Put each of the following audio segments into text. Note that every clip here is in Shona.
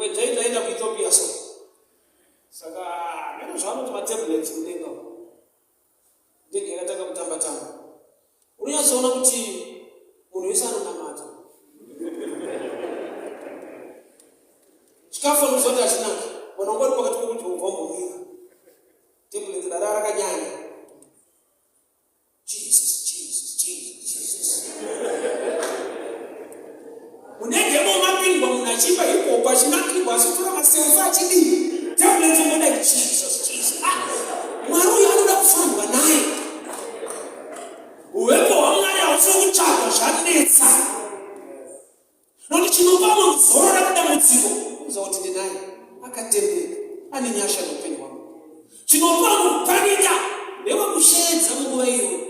Rimwe day ndaenda kuEthiopia so. Saka meno zvavanoti matablets mudenga umu. Ndege yakatanga kutamba tamba. Unonyatsoona kuti munhu wese anonamata. Chikafu anoziva kuti hachinaki. Vanhu vanga vari pakati pekuti ubva umbomira. Tablet dara rakanyanya. Jesus, Jesus, Jesus, Jesus. Munenge mapindwa munhu achiimba hip hop achinakirwa achitora maselfi achidii. Tablet ungoda Jesus, Jesus. Ah, Mwari uyu anoda kufambwa naye. Uvepo hwaMwari hausi kutsvagwa zvanetsa. Nokuti chinopa munhu zorora kudambudziko kuziva kuti ndinaye, akatendeka, ane nyasha neupenyu hwangu. Chinopa munhu kupanika ndewekusheedza munguva iyoyo.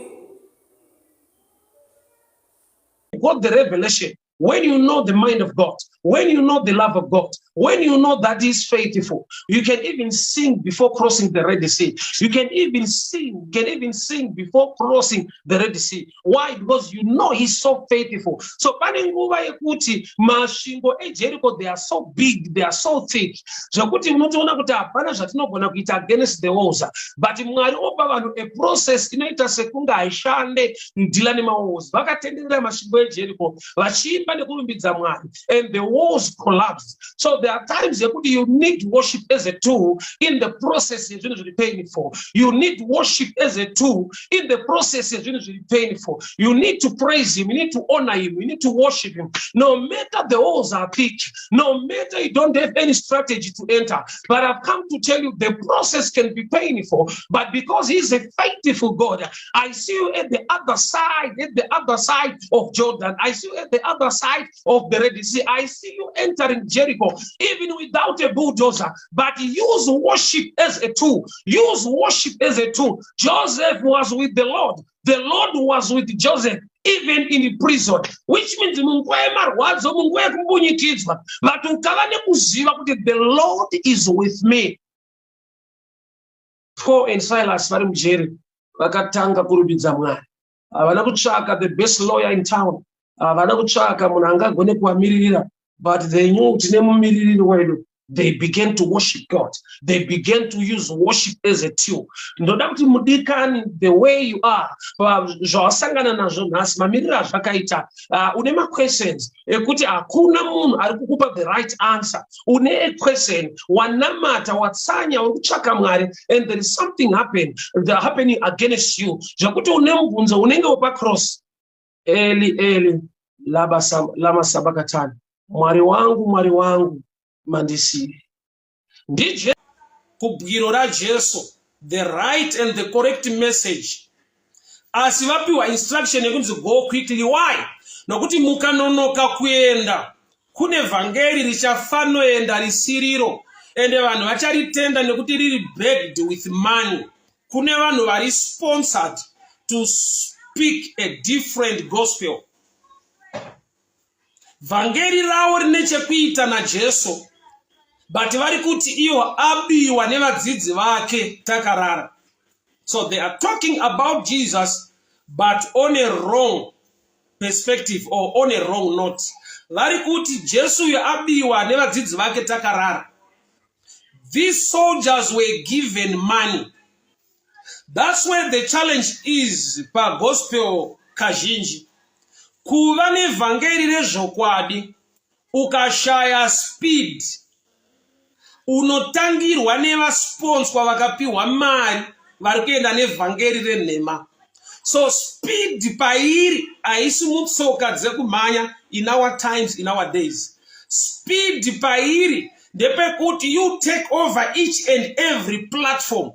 Got the revelation when you know the mind of God, when you know the love of God, when you know that He is faithful, you can even sing before crossing the Red Sea. You can even sing, can even sing before crossing the Red Sea. Why? Because you know he's so faithful. So pane nguva yekuti masvingo eJericho they are so big, they are so thick. Zvekuti unotoona kuti hapana zvatinogona kuita against the walls. But Mwari opa vanhu a process inoita sekunge haishande kudhila nemawalls. Vakatenderera masvingo eJericho vachiimba nekurumbidza Mwari and the walls collapsed. So there are times yekuti you need worship as a tool in the process yezvinhu zviri painful. You need worship as a tool in the process yezvinhu zviri painful. You need to praise him, you need to honor him, you need to worship him. No matter the walls are thick, no matter you don't have any strategy to enter, but I've come to tell you the process can be painful, but because he's a faithful God, I see you at the other side, at the other side of Jordan. I see you at the other side of the Red Sea. I see you entering Jericho, even without a bulldozer, but use worship as a tool. Use worship as a tool. Joseph was with the Lord. The Lord was with Joseph even in prison, which means munguva yemarwadzo, munguva yekumbunyikidzwa, but ukava nekuziva kuti the Lord is with me. Paul and Silas vari mujeri vakatanga kurumbidza Mwari. Havana kutsvaka the best lawyer in town, havana kutsvaka munhu angagone kuvamiririra, but they knew tine mumiririri wedu. They began to worship God. They began to use worship as a tool. Ndoda kuti mudikani, the way you are, zvawasangana nazvo nhasi, mamiriro azvakaita, une maquestions ekuti hakuna munhu ari kukupa the right answer. Une a question, wanamata, watsanya, uri kutsvaka Mwari, and there is something happen, the happening against you, zvekuti une mubvunzo unenge wepacross. Eli, Eli, lama sabakatani, Mwari wangu, Mwari wangu, mandisiye. Ndije kubwiro raJesu, the right and the correct message. Asi vapiwa instruction yekunzi go quickly. Why? Nokuti mukanonoka kuenda kune vhangeri richafanoenda risiriro, ende vanhu vacharitenda nekuti riri backed with money. Kune vanhu vari sponsored to speak a different gospel. Vhangeri ravo rine chekuita naJesu, but vari kuti iwo abiwa nevadzidzi vake takarara. So they are talking about Jesus but on a wrong perspective or on a wrong note. Vari kuti Jesu uyo abiwa nevadzidzi vake takarara. These soldiers were given money. That's where the challenge is pagospel kazhinji. Kuva nevhangeri rezvokwadi ukashaya speed unotangirwa nevasponswa vakapiwa mari vari kuenda nevhangeri renhema. So speed pairi haisi mutsoka dzekumhanya in our times, in our days. Speed pairi ndepekuti you take over each and every platform.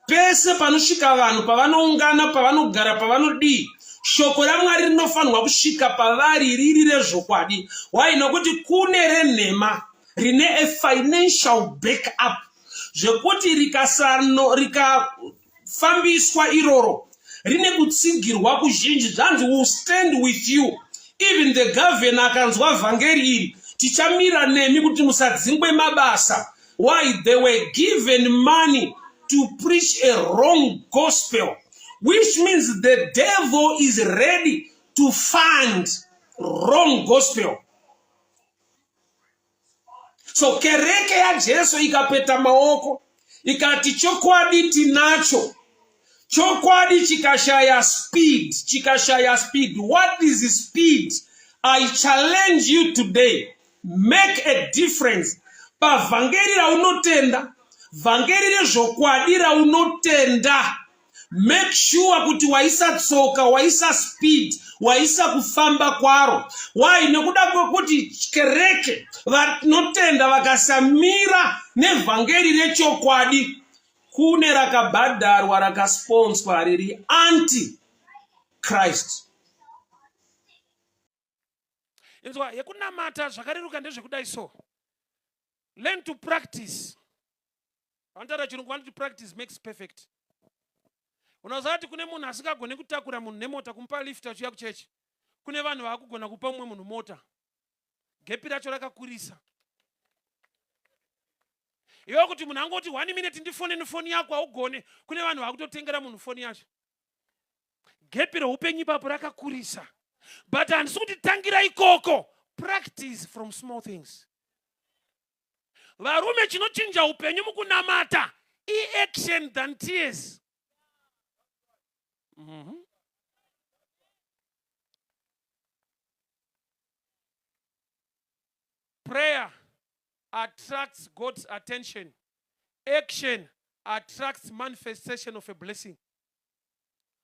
Pese panosvika vanhu, pavanoungana, pavanogara, pavanodii, shoko raMwari rinofanirwa kusvika pavari riri rezvokwadi. Why? Nokuti kune renhema rine a financial backup, zvekuti rikafambiswa iroro rine kutsigirwa kuzhinji. Zvanzi will stand with you. Even the governor akanzwa vhangeri iri, tichamira nemi kuti musadzingwe mabasa. Why? They were given money to preach a wrong gospel, which means the devil is ready to fund wrong gospel. So kereke yaJesu ikapeta maoko ikati chokwadi tinacho. Chokwadi chikashaya speed, chikashaya speed. What is speed? I challenge you today. Make a difference pavhangeri raunotenda, vhangeri rezvokwadi raunotenda. Make sure kuti waisa tsoka, waisa speed, waisa kufamba kwaro. Why? Nekuda kwekuti kereke vanotenda vakasamira nevhangeri rechokwadi, kune rakabhadharwa rakasponswa riri anti Christ. Inzwa yekunamata zvakareruka ndezvekudai so. Learn to practice. Vanotaura chirungu vanoti practice makes perfect. Unoziva kuti kune munhu asingagone kutakura munhu nemota kumupa lift achiuya kuchechi. Kune vanhu vaakugona kupa mumwe munhu mota. Gepi racho rakakurisa. Iwe kuti munhu angoti one minute ndifone nefoni yako haugone. Kune vanhu vaakutotengera munhu foni yacho. Gepi reupenyu ipapo rakakurisa. But handisi kuti tangira ikoko. Practice from small things. Varume chinochinja upenyu mukunamata i-action than tears. Prayer attracts God's attention. Action attracts manifestation of a blessing.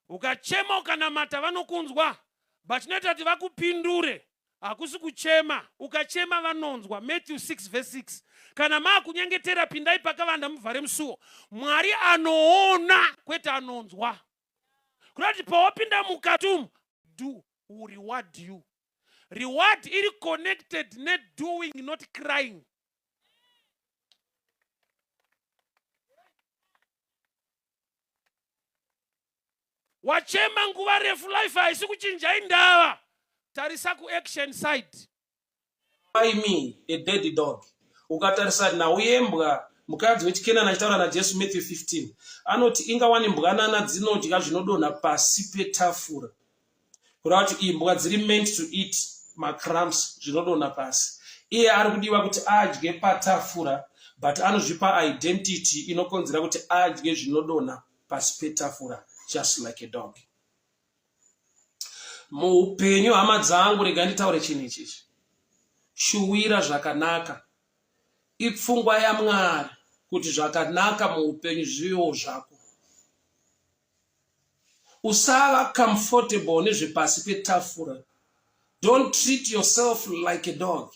Ukachema ukanamata vanokunzwa, but chinoita kuti vakupindure hakusi kuchema. Ukachema vanonzwa. Matthew 6 verse 6. Kana maakunyengetera pindai pakavanda muvhare musuo. Mwari anoona kwete anonzwa. Kuda kuti pawapinda mukati umu, do will reward you. Reward iri connected nedoing not crying. Wachema nguva refu life haisi kuchinja indava. Tarisa kuaction side. Why me a dead dog? Ukatarisa nhau yembwa mukadzi wechiKenani achitaura naJesu Matthew 15 anoti ingawani mbwanana dzinodya zvinodonha pasi petafura. Kureva kuti imbwa dziri meant to eat macrumbs zvinodonha pasi. Iye ari kudiwa kuti adye patafura but anozvipa identity inokonzera kuti adye zvinodonha pasi petafura just like a dog. Muupenyu hama dzangu, rega nditaure chinhu ichichi. Shuwira zvakanaka. Ipfungwa yaMwari kuti zvakanaka muupenyu zvivewo zvako. Usava comfortable nezvepasi petafura. Don't treat yourself like a dog.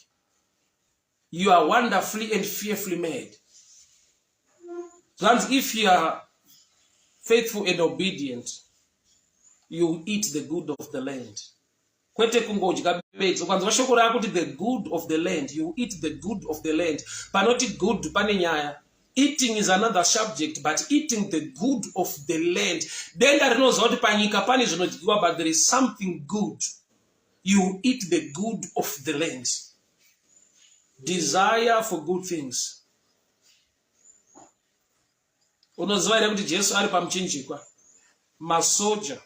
You are wonderfully and fearfully made. Zvanzi if you are faithful and obedient, you eat the good of the land. Kwete kungodya bedzi. Ukanzwa shoko rakuti the good of the land, you eat the good of the land. Panoti good pane nyaya. Eating is another subject, but eating the good of the land. Denga rinoziva kuti panyika pane zvinodyiwa, but there is something good. You eat the good of the land. Desire for good things. Unoziva here kuti Jesu ari pamuchinjikwa, masoja,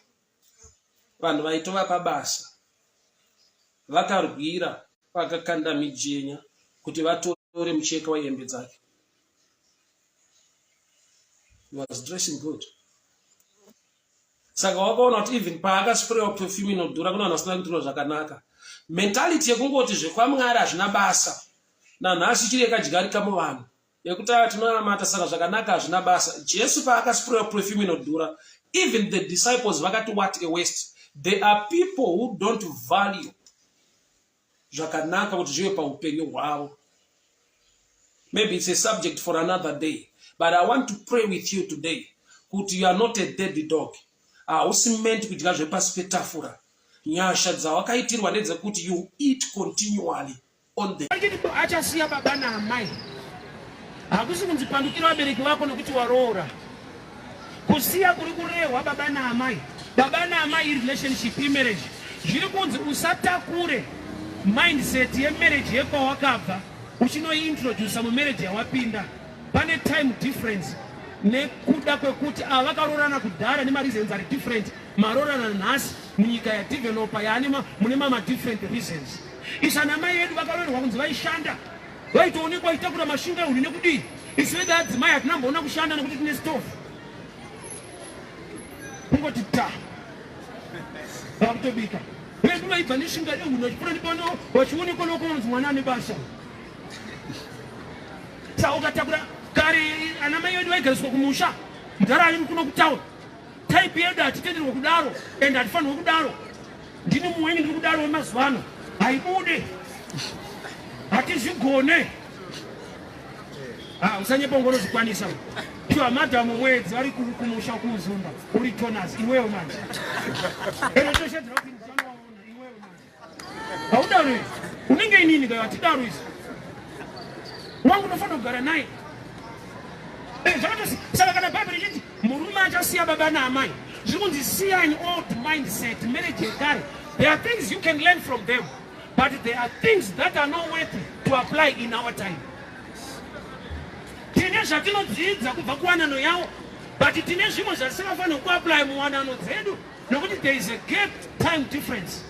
vanhu vaitova pabasa, vakarwira vakakanda mijenya kuti vatore mucheka wehembe dzake. He was dressing good. Saka wakaona kuti even paakasprewa perfume inodhura kuna vanhu vasina kuitirwa zvakanaka. Mentality yekungoti zvekwaMwari hazvina basa nanhasi ichiri yakadyarika muvanhu yekuti aya tinonamata saka zvakanaka hazvina basa. Jesu paakasprewa perfume inodhura, even the disciples vakati what a waste. There are people who don't value zvakanaka kuti zvive paupenyu hwavo. Maybe it's a subject for another day, but I want to pray with you today kuti you are not a dead dog. Hausi meant kudya zvepasi petafura. Nyasha dzawakaitirwa ndedzekuti you eat continually on the Achasiya baba naamai. Hakusi kunzi pandukira vabereki vako nekuti waroora. Kusiya kuri kurehwa baba naamai. Baba naamai irelationship, imarriage. Zviri kunzi usatakure mindset yemarriage yekwawakabva uchinoiintrodusa mumarriage yawapinda. Pane time difference nekuda kwekuti ava vakaroorana kudhara nemareasons ari different. Maroorana nhasi munyika yadeveloper yaane mune mama different reasons. Isa namai vedu vakaroorwa kunzi vaishanda. Vaitoonekwa vachitakura mashinga ehuni nekudii. Isu vedu adzimai hatina mboona kushanda nekuti tine stove. Kungoti ta. Vakutobika. Vedu vaibva neshinga ehuni vachipfuura nepano vachionekwa nokunzi mwana ane basa. Saka ukatakura kare ana mai vedu vaigariswa kumusha. Mudhara ari kuno kutaura. Type yedu hatitenderwe kudaro and hatifanirwe kudaro. Ndini muwenyu ndiri kudaro wemazuva ano. Haibude. Hatizvigone. Ah, usanyepa ungonozvikwanisa. Sure, madam mwedzi vari kumusha kuuzumba. Uri toners iwewe manje. Ero toshedzera kuti ndinowaona iwewe manje. Haudaro izvi. Unenge inini kayo hatidaro izvi. Wangu unofanira kugara naye. Eh, zvakatosi saka kana Bhaibheri richiti murume achasiya baba naamai, zviri kunzi siya an old mindset, marriage yekare. There are things you can learn from them, but there are things that are not worthy to apply in our time. Tine zvatinodzidza kubva kuwanano yavo, but tine zvimwe zvatisingafaniri kuapply muwanano dzedu. Nokuti there is a gap time difference.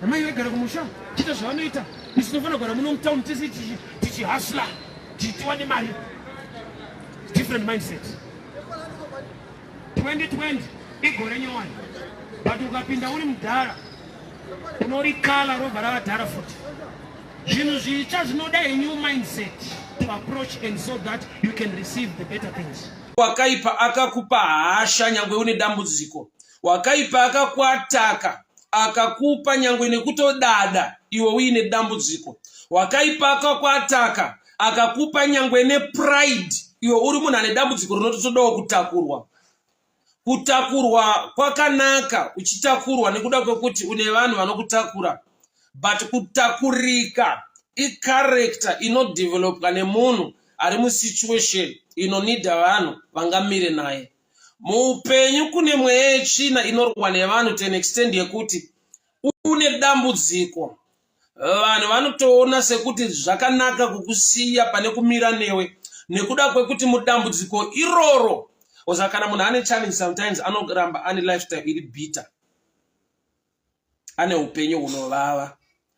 Amai vegara kumusha chita zvavanoita isu tinofanira kugara muno mutown tese tichihasla tichitiwa nemari. Different mindset. 2020 igore nyowani but ukapinda uri mudhara unorikala robva rava dhara futi. Zvinhu zvitsva zvinoda a new mindset to approach and so that you can receive the better things. Wakaipa akakupa hasha nyangwe une dambudziko. Wakaipa akakuataka akakupa nyangwe nekutodada iwe uine dambudziko. Wakaipa akakuataka akakupa nyangwe nepride iwe uri munhu ane dambudziko rinototodawo kutakurwa. Kutakurwa kwakanaka uchitakurwa nekuda kwekuti une vanhu vanokutakura but kutakurika icharacter inodevelopwa nemunhu ari musituation inonida vanhu vangamire naye. Muupenyu kune mweya yetsvina inorwa nevanhu to an extent yekuti une dambudziko Vanhu vanotoona sekuti zvakanaka kukusiya pane kumira newe nekuda kwekuti mudambudziko iroro oza kana munhu ane challenge sometimes anoramba ane lifestyle iri bitter ane upenyu hunovava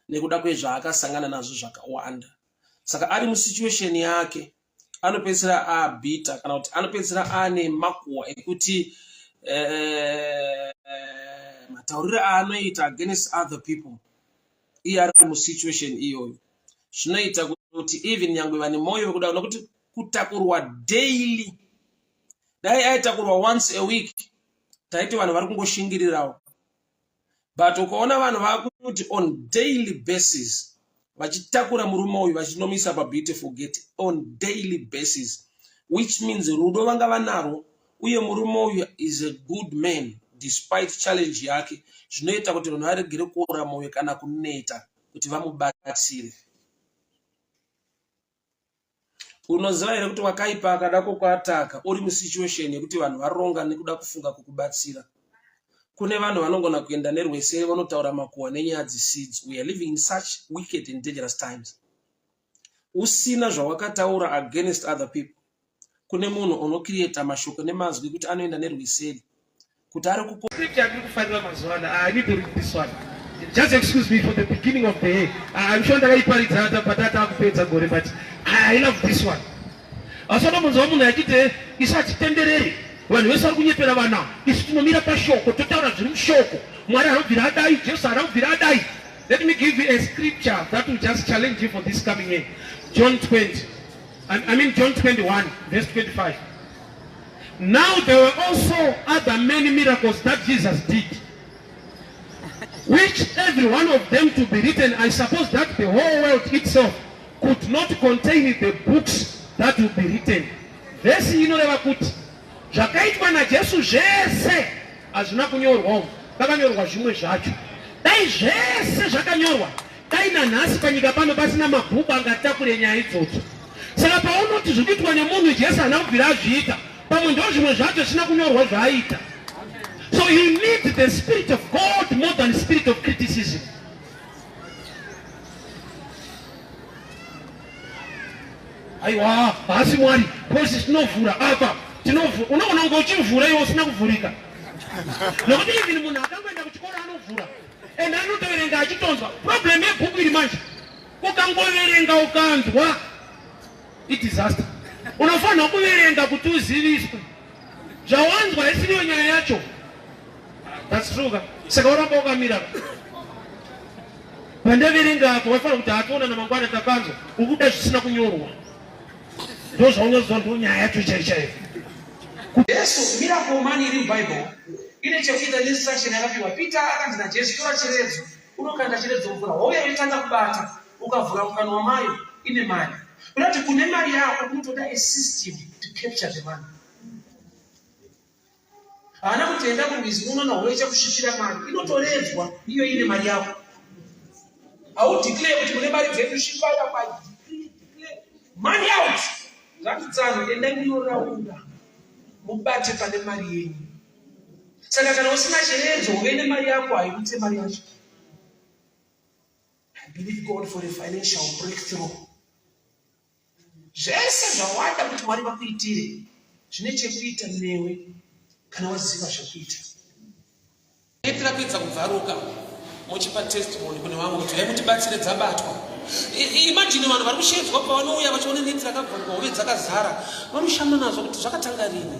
nekuda kwezvaakasangana nazvo zvakawanda saka ari musituation yake anopedzisira abita kana kuti anopedzisira ane makuhwa ekuti eh, matauriro aanoita against other people iye ari musituation iyoyo zvinoita kuti even nyangwe vane mwoyo wekuda nokuti kutakurwa daily dai aitakurwa once a week taiti vanhu vari kungoshingirirawo but ukaona vanhu vakuti on daily basis vachitakura murume uyu vachinomisa pabeautiful gate on daily basis which means rudo vanga vanarwo uye murume uyu is a good man despite challenge yake zvinoita kuti vanhu varegere kuora mwoyo kana kuneta kuti vamubatsire Unoziva here kuti wakaipa akada kukuataka uri musituation yekuti vanhu varonga nekuda kufunga kukubatsira. Kune vanhu vanogona kuenda nerweseri vonotaura makuhwa nenyaya dzisidzo. We are living in such wicked and dangerous times. Usina zvawakataura against other people. Kune munhu unocreata mashoko nemazwi kuti anoenda nerweseri kuti ari kuko Scripture yandiri kufarira mazuva ano, I need to read this one. Just excuse me for the beginning of the year. I'm sure ndakaiparidza patata akupedza gore but I love this one. Asi unombonzwa munhu achiti eh, isu hatitendereri vanhu vese vari kunyepera vana isu tinomira pashoko totaura zviri mushoko mwari anobvira adai jesu haana kubvira adai let me give you a scripture that will just challenge you for this coming year john 20 I mean john 21 verse 25 Now there were also other many miracles that Jesus did, which every one of them to be written, I suppose that the whole world itself could not contain the books that would be written. Vhesi inoreva kuti zvakaitwa naJesu zvese hazvina kunyorwa umu, pakanyorwa zvimwe zvacho. Dai zvese zvakanyorwa, dai nanhasi panyika pano pasina mabhuku angatakure nyaya idzodzo. Saka paunoti zviri kuitwa nemunhu Jesu haana kubvira azviita, pamwe ndo zvimwe zvacho zvisina kunyorwa zvaaiita. So you need the spirit of God more than spirit of criticism. Aiwa, haasi Mwari. Because tinovhura apa, tinovhura. Unoona kunge uchivhura iwe usina kuvhurika. Nokuti even munhu akangoenda kuchikoro anovhura. And anotoverenga achitonzwa. Problem yebhuku iri manje. Ukangoverenga ukanzwa idisaster. Unofanirwa kuverenga kuti uziviswe. Zvawanzwa isiriyo nyaya yacho. That's true ka. Saka uramba wakamira. Pandaverenga apo wafanira kuti hationa namangwana takanzwa ukuda zvisina kunyorwa. Ndozvaunoziva ndo nyaya yacho chaiyo chaiyo. Jesu, miracle money iri muBible ine chekuita neinstruction yakapiwa. Peter akanzi naJesu, tora chiredzo, unokanda chiredzo mvura, hove yoitanga kubata, ukavhura mukanwa mayo ine mari. Kuda kuti kune mari yako kunotoda a system to capture the money. Haana kuti enda kurwizi unoona hove ichakusvipira mari, inotoredzwa iyo ine mari yako. Haudeclare kuti kune mari dzedu svipaya by decree, declare money out. Zvanzi endai munoraura mubate pane mari yenyu. Saka kana usina chiredzo uve nemari yako haibute mari yacho. I believe God for a financial breakthrough. Zvese zvawada kuti Mwari vakuitire zvine chekuita newe kana waziva zvekuita. Itira kuedza kubvaruka mochipa testimony kune vamwe kuti huyai mutibatsire dzabatwa. Imagine vanhu vari kusheedzwa pavanouya vachiona neti rakabvaruka hove dzakazara vanoshama nazvo kuti zvakatanga rini.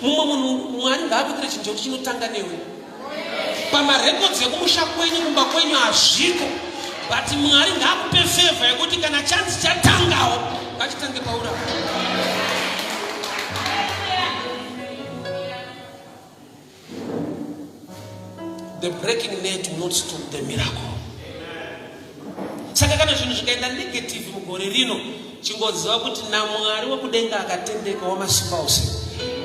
Mumwe munhu Mwari ngaakuitire chinhu chekuti chinotanga newe. Pamarekodzi ekumusha kwenyu kumba kwenyu hazviko but Mwari ngaakupe favor yekuti kana chanzi chatangawo ngachitange paura. The breaking net will not stop the miracle. Saka kana zvinhu zvikaenda negative mugore rino, chingoziva kuti naMwari wekudenga akatendeka wamasimba ose,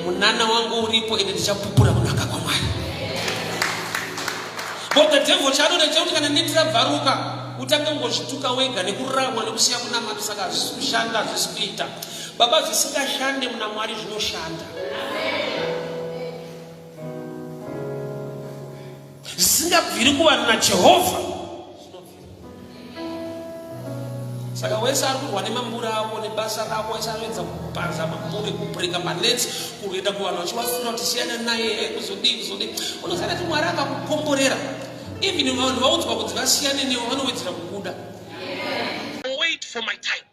munana wangu uripo ende ndichapupura kunaka kwaMwari. But the devil chaanoda chekuti kana neti rabvaruka utange kungozvituka wega nekuramwa nekusiya kunamata, saka hazvisi kushanda, hazvisi kuita. Baba, zvisingashande muna Mwari zvinoshanda. Zvisingabviri kuvanhu naJehovha saka wese ari kurwa nemambure ako nebasa rako wese anoedza kupaza mambure kubreka manets kuenda kuvanhu vachivafura kuti siyana naye kuzodii kuzodii unoziva kuti mwari akakukomborera even vanhu vaudzwa kuti vasiyane newe vanowedzera kukuda. Wait for my time.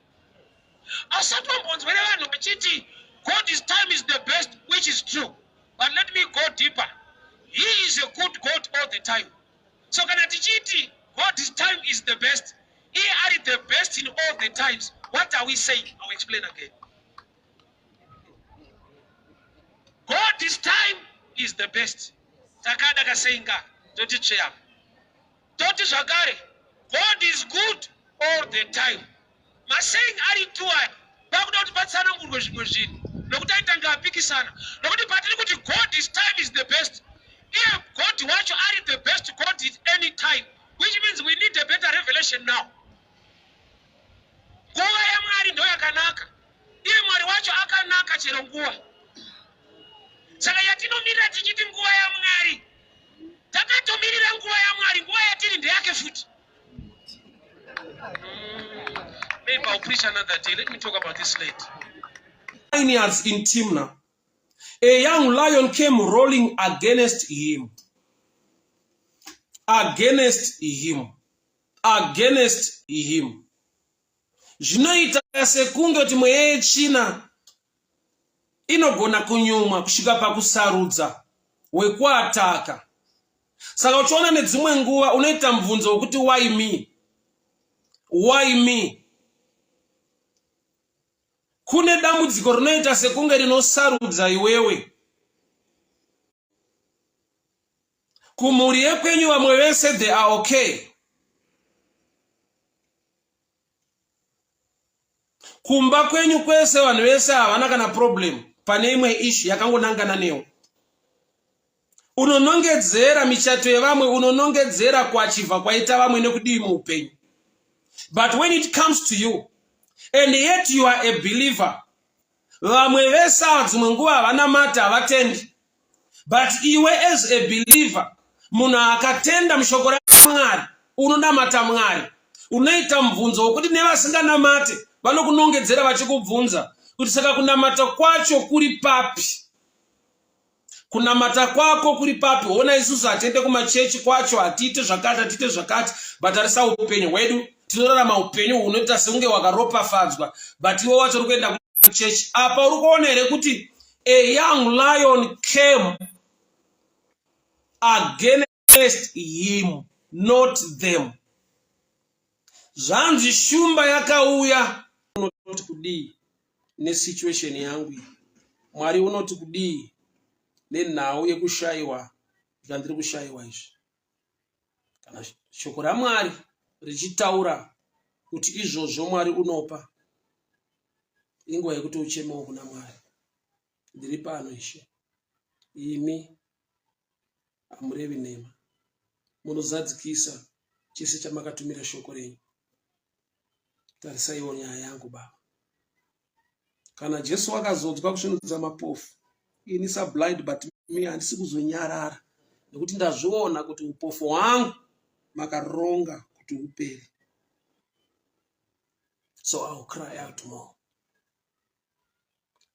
Asati wambonzwere vanhu vachiti God's time is the best, which is true. But let me go deeper. He is a good God all the time. So kana tichiti God's time is the best, iye ari the best in all the times. What are we saying? I'll explain again. God's time is the best. Takada kaseinga toti tsveya. Toti zvakare God is good all the time. Masaying ari two aya pakuda kuti patsanangurwe zvimwe zvinhu nokuti aitanga apikisana nokuti patiri kuti God is time is the best iye God wacho ari the best God at any time which means we need a better revelation now. Nguva yaMwari ndo yakanaka iye Mwari wacho akanaka chero nguva. Saka yatinomirira tichiti nguva yaMwari Takatomirira nguva yaMwari, nguva yatiri ndeyake futi. Maybe I'll preach another day. Let me talk about this later. Vineyards in Timnah. A young lion came rolling against him. Against him. Against him. Zvinoita sekunge kuti mweya yetsvina inogona kunyumwa kusvika pakusarudza wekuataka. Saka uchiona nedzimwe nguva unoita mubvunzo wekuti why me? Why me? Kune dambudziko rinoita sekunge rinosarudza iwewe. Kumhuri yekwenyu vamwe vese they are okay. Kumba kwenyu kwese vanhu vese havana kana problem pane imwe issue yakangonangana newe. Unonongedzera michato yevamwe, unonongedzera kuachivha kwaita vamwe nekudii muupenyu. But when it comes to you and yet you are a believer, vamwe vese ava dzimwe nguva havanamati havatendi but iwe as a believer munhu akatenda mushoko ramwari unonamata mwari unoita mubvunzo wekuti nevasinganamate vanokunongedzera vachikubvunza kuti saka kunamata kwacho kuri papi. Kunamata kwako kuri papi? Hona isusu hatiende kumachechi kwacho, hatiite zvakati, hatiite zvakati, but tarisa upenyu hwedu. Tinorarama upenyu hunoita sekunge hwakaropafadzwa, but iwe wacho uri kuenda kuchechi. Apa uri kuona here kuti a young lion came against him, not them? Zvanzi shumba yakauya. Unoti kudii nesituation yangu iyi? Mwari unoti kudii nenhau yekushayiwa zvandiri kushayiwa izvi? Kana shoko raMwari richitaura kuti izvozvo Mwari unopa, inguva yekuti uchemewo kuna Mwari. Ndiri pano, Ishe, imi hamurevi nhema, munozadzikisa chese chamakatumira shoko renyu. Tarisaiwo nyaya yangu, Baba. Kana Jesu akazodzwa kusvinudza mapofu, ini sablind but me handisi kuzonyarara, nekuti ndazviona kuti upofu hwangu makaronga kuti hupere. So I will cry out more.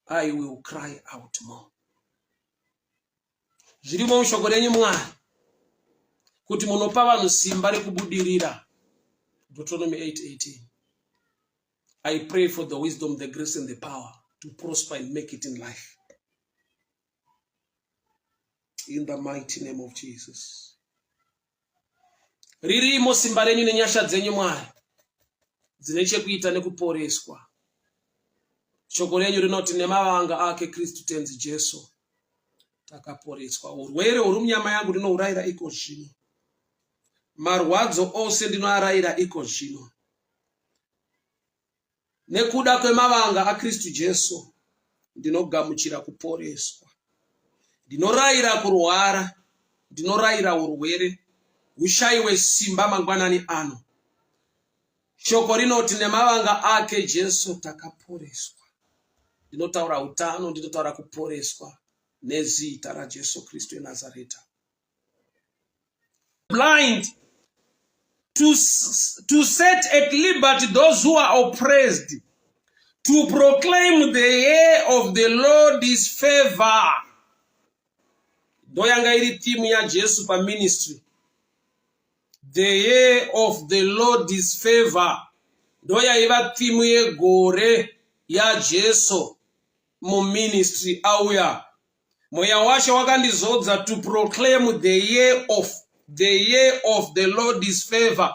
I will cry out more. Zvirimo mushoko renyu, Mwari, kuti munopa vanhu simba rekubudirira. Deuteronomy 8:18. I pray for the wisdom, the grace and the power to prosper and make it in life, in the mighty name of Jesus. Ririmo simba renyu nenyasha dzenyu, Mwari, dzine chekuita nekuporeswa. Shoko renyu rinoti nemavanga ake Kristu Tenzi Jesu takaporeswa. Urwere huri munyama yangu ndinourayira iko zvino, marwadzo ose ndinoarayira iko zvino. Nekuda kwemavanga aKristu Jesu ndinogamuchira kuporeswa. Ndinorayira kurwara, ndinorayira urwere hushayiwe simba mangwanani ano. Shoko rinoti nemavanga ake Jesu takaporeswa. Ndinotaura utano, ndinotaura kuporeswa nezita raJesu Kristu eNazareta. Blind to set at liberty those who are oppressed, to proclaim the year of the Lord's favor. Ndo yanga iri theme yaJesu paministry, the year of the Lord's favor. Ndo yaiva theme yegore yaJesu muministry. Auya, Mweya waShe wakandizodza to proclaim the year of the Lord's favor,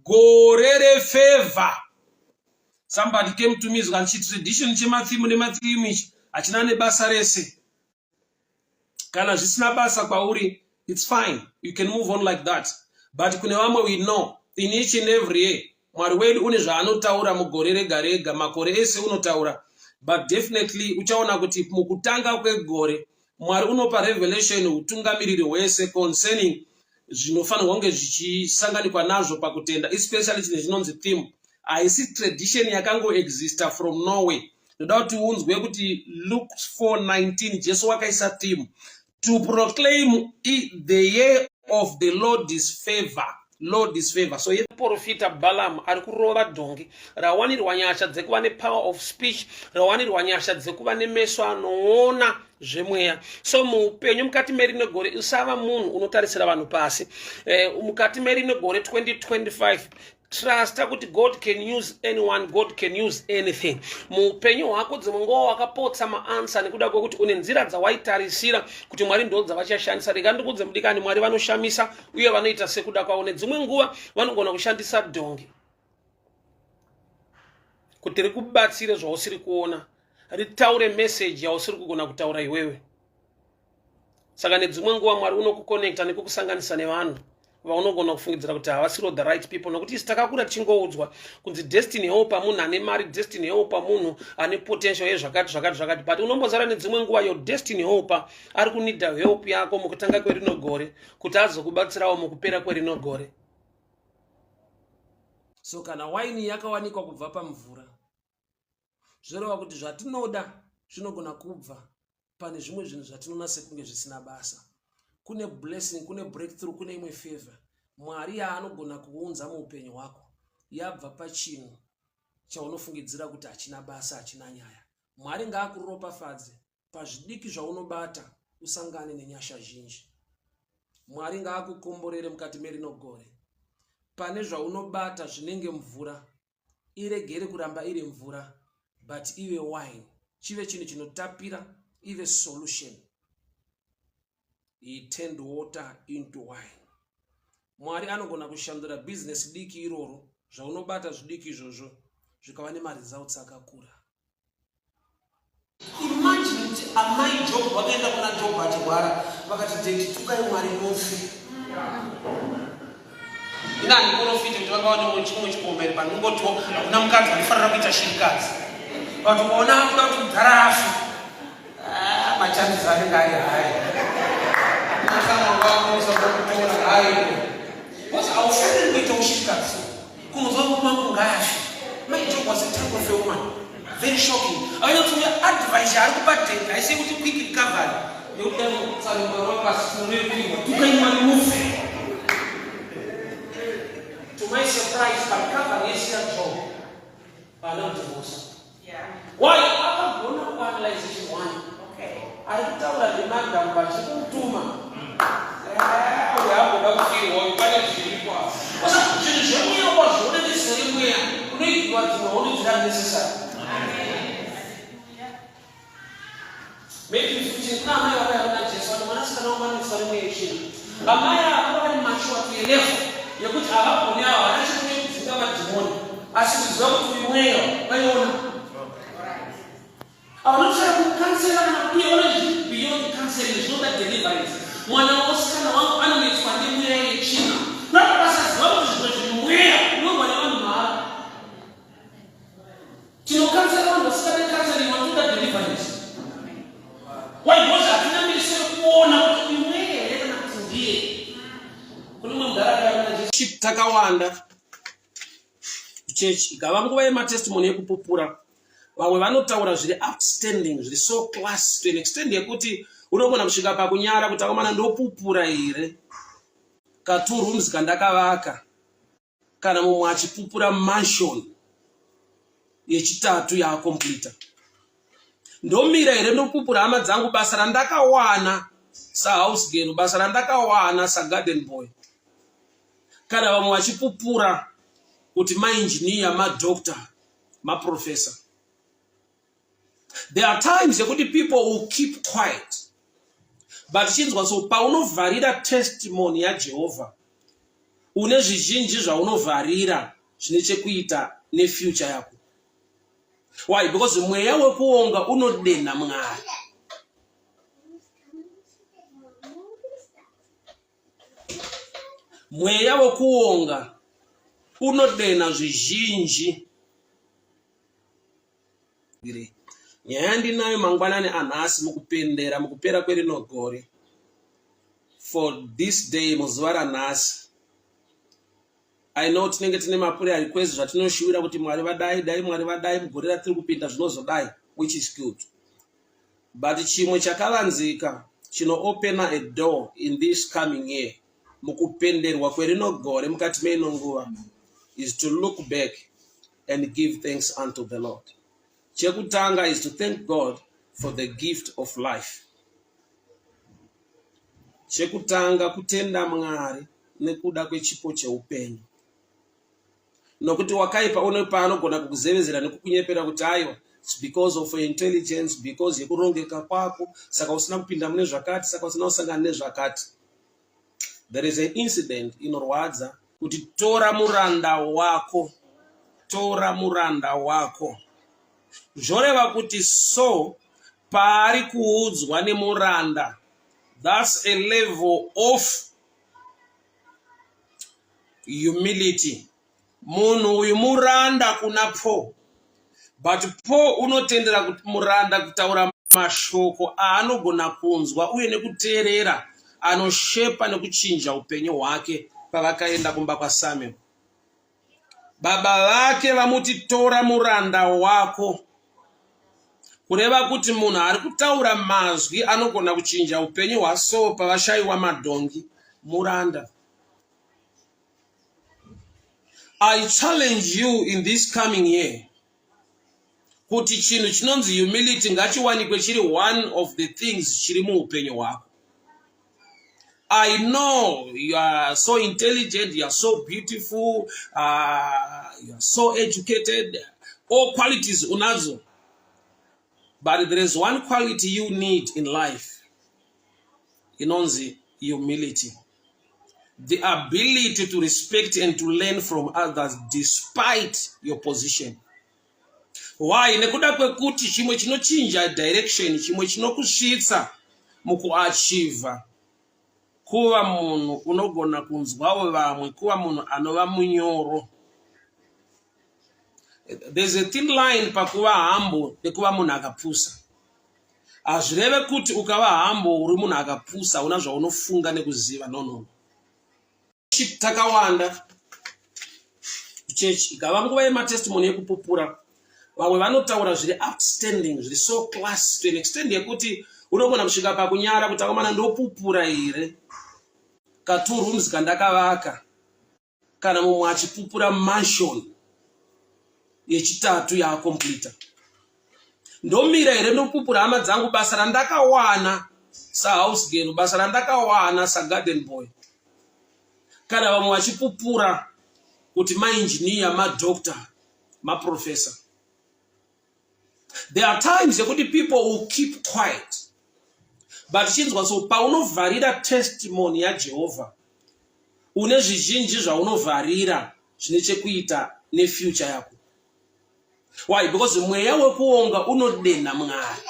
gore refavor. Somebody came to me zvikanzi chitradition chematheme nematheme ichi hachina nebasa rese. Kana zvisina basa kwauri, it's fine, you can move on like that. But kune vamwe, we know in each and every year Mwari wedu une zvaanotaura mugore rega rega. Makore ese unotaura, but definitely uchaona kuti mukutanga kwegore Mwari unopa revelation, utungamiriri hwese concerning zvinofanirwa kunge zvichisanganikwa nazvo pakutenda, especially chinhu chinonzi theme. Haisi tradition yakangoexista from nowhere. Ndoda kuti unzwe kuti Luke 4:19, Jesu wakaisa theme to proclaim the year of the Lord's favor, Lord's favor. So yeprofita Balaam ari kurova dhongi rawanirwa nyasha dzekuva nepower of speech, rawanirwa nyasha dzekuva nemeso anoona zvemweya. So muupenyu mukati merino gore, usava munhu unotarisira vanhu pasi. Mukati merino gore 2025, trusta kuti God can use anyone, God can use anything. Muupenyu hwako dzimwe nguva wakapotsa maanswer nekuda kwekuti une nzira dzawaitarisira kuti Mwari ndo dzavachashandisa. Rega ndikudze, mudikani, Mwari vanoshamisa uye vanoita sekuda kwavo. Nedzimwe nguva vanogona kushandisa dhongi kuti rikubatsire zvausiri kuona, ritaure meseji yausiri kugona kutaura iwewe. Saka nedzimwe nguva Mwari unokuconnecta nekukusanganisa nevanhu vaunogona kufungidzira kuti havasiro the right people, nokuti isi takakura tichingoudzwa kunzi destiny helper munhu ane mari, destiny helper munhu ane potential yezvakati zvakati zvakati. But unombozara nedzimwe nguva your destiny helper ari kuneeda help yako mukutanga kwerino gore kuti azokubatsirawo mukupera kwerino gore. So kana waini yakawanikwa kubva pamvura, zvoreva kuti zvatinoda zvinogona kubva pane zvimwe zvinhu zvatinoona sekunge zvisina basa. Kune blessing, kune breakthrough, kune imwe favor Mwari yaanogona kuunza muupenyu hwako yabva pachinhu chaunofungidzira kuti hachina basa, hachina nyaya. Mwari ngaakuropafadze pazvidiki zvaunobata. usangane nenyasha zhinji. Mwari ngaakukomborere mukati merino gore. Pane zvaunobata zvinenge mvura, iregere kuramba iri mvura but ive wine, chive chinhu chinotapira, ive solution. He turned water into wine. Mwari anogona kushandura business diki iroro, zvaunobata zvidiki izvozvo zvikava nemaresults akakura. Imagine kuti amai Job vakaenda kuna Job achirwara vakati daddy tukai Mwari mufe. Ina handiporofite kuti vakaona chimwe chikomba iri panongotiwo hakuna mukadzi anofanira kuita shirikadzi. But ukaona akuda kuti mudhara afe ah, machances anenge ari hai. Kutora hai. Because haufaniri kuita ushirikadzi. Kunzwa murume wangu ngaafe. Mai Job was a type of a woman. Very shocking. Akanyatsokuya advice yaari kupa David haisi yekuti quick recovery. Nekuti dai mutsanangura wapasi unoipihwa tukai Mwari mufe. To my surprise, parecovery yese yaJob, haana kudivorsa. Why? Akagona kuanalyze chinhu one. Ari kutaura nemadam vachikumutuma. Eh, uyu amboda kufirwa uyu pane zviripo apa. Saka zvinhu zvemweya wazviona neziso remweya unoitirwa dzimwe hondo dziri unnecessary. Maybe futi kuna amai vakauya kuna Jesu vati mwanasikana wangu anoiswa nemweya yetsvina. Amai ava vari mature to a level yekuti havagoni ava havana chekuti kudzinga madhimoni asi kuziva kuti uyu mweya vaiona. Havanotsvaka kukansela kana kuuya vana beyond counseling zvinoda deliverance. Mwana wosikana wangu anonetswa nemweya yetsvina. Kuramba vasaziva kuti zvimwe zvinhu mweya unorwa nevanhu mahara. Tinokansela vanhu vasingade counseling vanotoda deliverance. Why? Because hatina meso ekuona kuti uyu mweya here kana kuti ndiye. Kune mumwe mudhara akauya kuna Jesu. Takawanda kuchechi ikava nguva yematestimony ekupupura vamwe vanotaura zviri outstanding zviri so class to an extent yekuti unogona kusvika pakunyara kuti akomana ndopupura here ka two rooms kandakavaka kana mumwe achipupura mansion yechitatu yaakomplita ndomira here ndopupura hama dzangu basa randakawana sahouse girl basa randakawana sagarden boy kana vamwe vachipupura kuti mainjiniya madoctor maprofessor There are times yekuti people will keep quiet. But chinzwa so paunovharira testimony yaJehovha une zvizhinji zvaunovharira zvine chekuita nefuture yako. Why? Because mweya wekuonga unodenha Mwari. Mweya wekuonga unodenha zvizhinji. Nyaya yandinayo mangwanani anhasi mukupendera mukupera kwerino gore for this day muzuva ranhasi I know tinenge tine maprayer request zvatinoshuwira kuti Mwari vadai dai Mwari vadai mugore ratiri kupinda zvinozodai which is good but chimwe chakavanzika chinoopena a door in this coming year mukupenderwa kwerino gore mukati meino nguva is to look back and give thanks unto the Lord. Chekutanga is to thank God for the gift of life. Chekutanga kutenda Mwari nekuda kwechipo cheupenyu. Nokuti wakaipa une paanogona kukuzevezera nekukunyepera kuti aiwa it's because of your intelligence because yekurongeka kwako saka usina kupinda mune zvakati saka usina kusangana nezvakati there is an incident inorwadza kuti tora muranda wako tora muranda wako zvoreva kuti so paari kuudzwa nemuranda that's a level of humility Munhu uyu muranda kuna Paul. But Paul unotendera kuti muranda kutaura mashoko aanogona kunzwa uye nekuteerera anoshepa nekuchinja upenyu hwake pavakaenda kumba kwaSamuel. Baba vake vamuti tora muranda wako kureva kuti munhu ari kutaura mazwi anogona kuchinja upenyu hwaSaul pavashaiwa madhongi muranda. I challenge you in this coming year. Kuti chinhu chinonzi humility ngachiwanikwe chiri one of the things chiri muupenyu hwako. I know you are so intelligent, you are so beautiful, you are so educated, all qualities unadzo. But there is one quality you need in life. Inonzi humility. The ability to respect and to learn from others despite your position. Why? Nekuda kwekuti chimwe chinochinja direction, chimwe chinokusvitsa mukuachievha kuva munhu unogona kunzwawo vamwe, kuva munhu anova munyoro. There's a thin line pakuva humble nekuva munhu akapusa. Hazvireve kuti ukava humble uri munhu akapusa, una zvaunofunga nekuziva. No, no, no. Takawanda kuchechi, ikava nguva yematestimony yekupupura, vamwe vanotaura zviri outstanding, zviri so class to an extent yekuti unogona kusvika pakunyara kuti, akomana, ndopupura here ka2 rooms kandakavaka, kana mumwe achipupura mansion yechitatu yaakomplita. Ndomira here ndopupura, hama dzangu, basa randakawana sahouse girl, basa randakawana sagarden boy, kana vamwe vachipupura kuti mainjiniya, madoctor, maprofessor? There are times yekuti people will keep quiet, but chinzwa, so paunovharira testimony yaJehovha, une zvizhinji zvaunovharira zvine chekuita nefuture yako. Why? Because mweya wekuonga unodenha Mwari.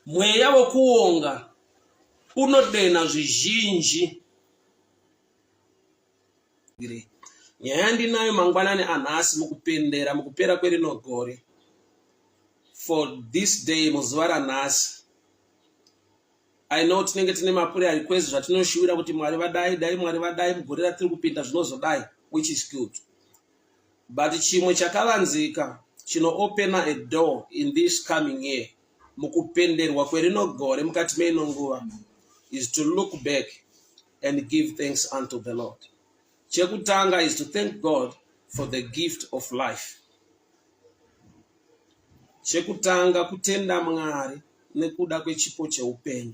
Mweya wekuonga unodenha zvizhinji. Nyaya yandinayo mangwanani anhasi mukupendera mukupera kwerino gore, for this day, muzuva ranhasi, I know tinenge tine maprayer request, zvatinoshuwira kuti Mwari vadai, dai Mwari vadai, mugore ratiri kupinda zvinozodai, which is good. But chimwe chakavanzika chinoopena a door in this coming year, mukupenderwa kwerino gore, mukati meino nguva, is to look back and give thanks unto the Lord. Chekutanga is to thank God for the gift of life. Chekutanga kutenda Mwari nekuda kwechipo cheupenyu,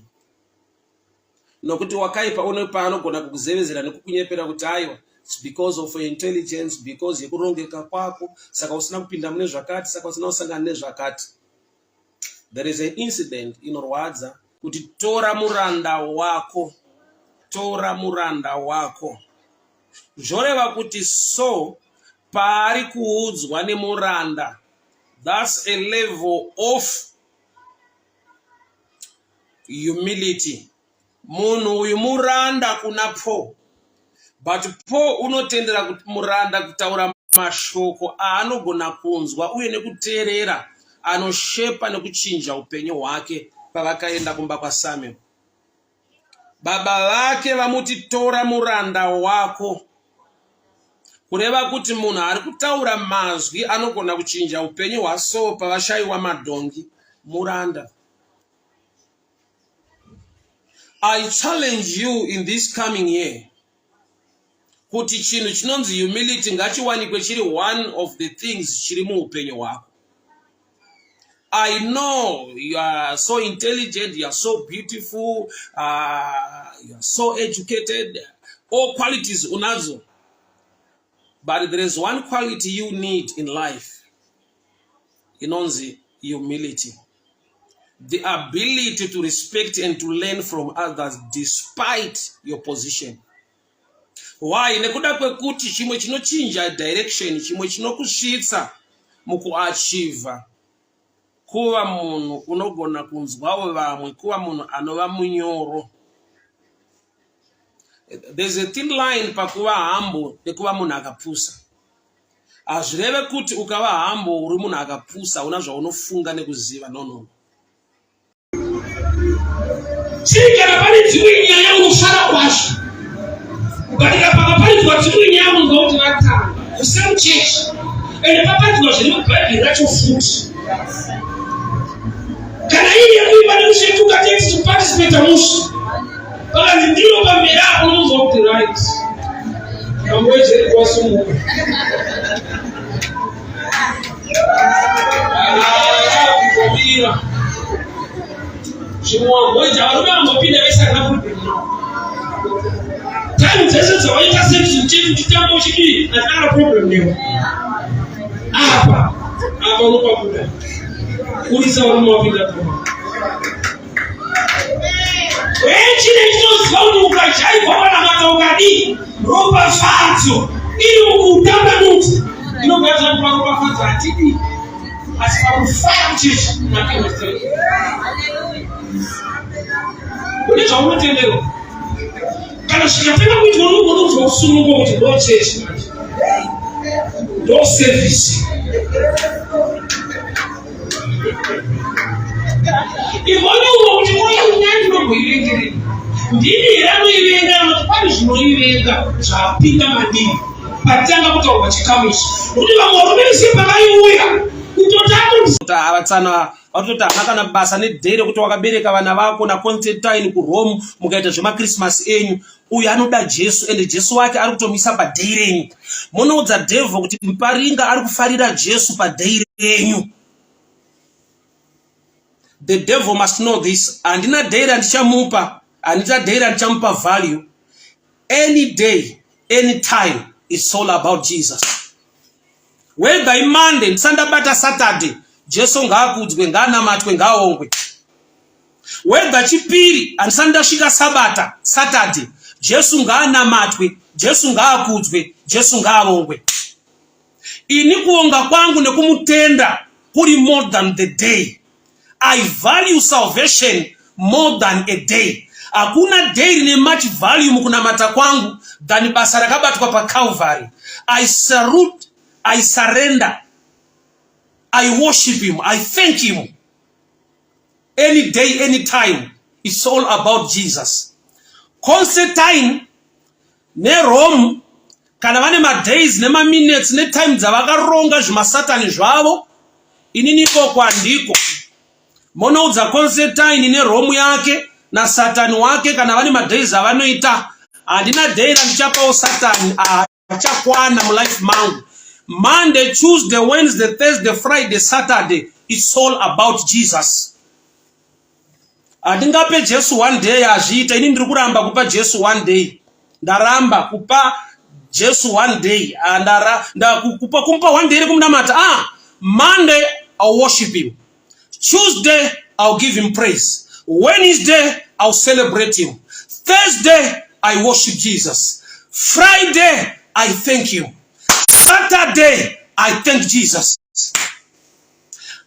nokuti wakaipa une paanogona kukuzevezera nekukunyepera kuti, aiwa, it's because of your intelligence, because yekurongeka kwako, saka usina kupinda mune zvakati, saka usina kusangana nezvakati. There is an incident inorwadza kuti tora muranda wako, tora muranda wako. Zvoreva kuti so paari kuudzwa nemuranda, that's a level of humility. Munhu uyu muranda kuna Paul, but Paul unotendera kuti muranda kutaura mashoko aanogona kunzwa uye nekuteerera, anoshepa nekuchinja upenyu hwake. Pavakaenda kumba kwaSamuel, baba vake vamuti, "Tora muranda wako," kureva kuti munhu ari kutaura mazwi anogona kuchinja upenyu hwaSaul pavashayiwa madhongi muranda. I challenge you in this coming year kuti chinhu chinonzi humility ngachiwanikwe chiri one of the things chiri muupenyu hwako. I know you are so intelligent, you are so beautiful, you are so educated, all qualities unadzo. But there is one quality you need in life. Inonzi humility. The ability to respect and to learn from others despite your position. Why? Nekuda kwekuti chimwe chinochinja direction, chimwe chinokusvitsa mukuachievha kuva munhu unogona kunzwawo vamwe, kuva munhu anova munyoro. There's a thin line pakuva humble nekuva munhu akapusa. Hazvireve kuti ukava humble uri munhu akapusa, una zvaunofunga nekuziva. No, no. Chii? Kana pane dzimwe nyaya unosara kwazvo, ukatika pakaparidzwa dzimwe nyaya, unonzwa kuti vatanga kusame church, ende paparidzwa zviri mubhaibheri racho futi. Kana iri yekuimba nekusvetuka, teti tichiparticipata musi pakanzi ndiro pamberi apo, unonzwa kuti right. Mambo weJeriko wasumuka. Akubira. Zvimwe varume vambopinda vese havana problem navo. Time dzese dzawaita sex uchiti uchitamba uchidii hatina kana problem newe. Apa apa unopabuda. Kurisa varume wapinda pama. Wechine chinoziva kuti ukajaigwa panamata ukadii ropafadzo iri mukutambanudza inogadzira kupa ropafadzo hatidii asi pakufaya kuchechi une zvaunotenderwa kana zvikatanga kuitwa unogona kunzwa kusununguka kuti ndo chechi manje ndo service Imbonyuwa kuti koinyaya ndinomboivengerei ndini here anoivenga anoti pane zvinoivenga zvapinda mandiri patanga kutaurwa chikamu ichi nokuti vamwe varume vese pavaiuya kutotaavatsana vatoti hana kana basa nedhei rekuti wakabereka vana vako naconstantine kurome mukaita zvemakrismasi enyu uyu anoda jesu ende jesu wake ari kutomisa padhei renyu munoudza devil kuti muparinga ari kufarira jesu padhei renyu the devil must know this handina day randichamupa handina day randichamupa value any day any time it's all about jesus whether imonday ndisandabata saturday jesu ngaakudzwe ngaanamatwe ngaaongwe whether chipiri handisati ndasvika sabata saturday jesu ngaanamatwe jesu ngaakudzwe jesu ngaavongwe ini kuonga kwangu nekumutenda kuri more than the day i value salvation more than a day hakuna day rine much value mukunamata kwangu than basa rakabatwa pacalvary i salute i surrender i worship him i thank him any day any time it's all about jesus constantine nerome kana vane madays nemaminutes netime dzavakaronga zvimasatani zvavo inini ikoko handiko monoudza constantine nerome yake nasatani wake kana vane madays avanoita handina day randichapawo satani achakwana mulife mangu monday tuesday wednesday thursday friday saturday it's all about jesus handingape jesu one day azviita ini ndiri kuramba kupa jesu one day ndaramba kupa jesu one day ah, ndara ndakupa kumupa one day rekumunamata ah monday ill worship him tuesday ill give him praise wednesday ill celebrate him thursday i worship jesus friday i thank him saturday i thank jesus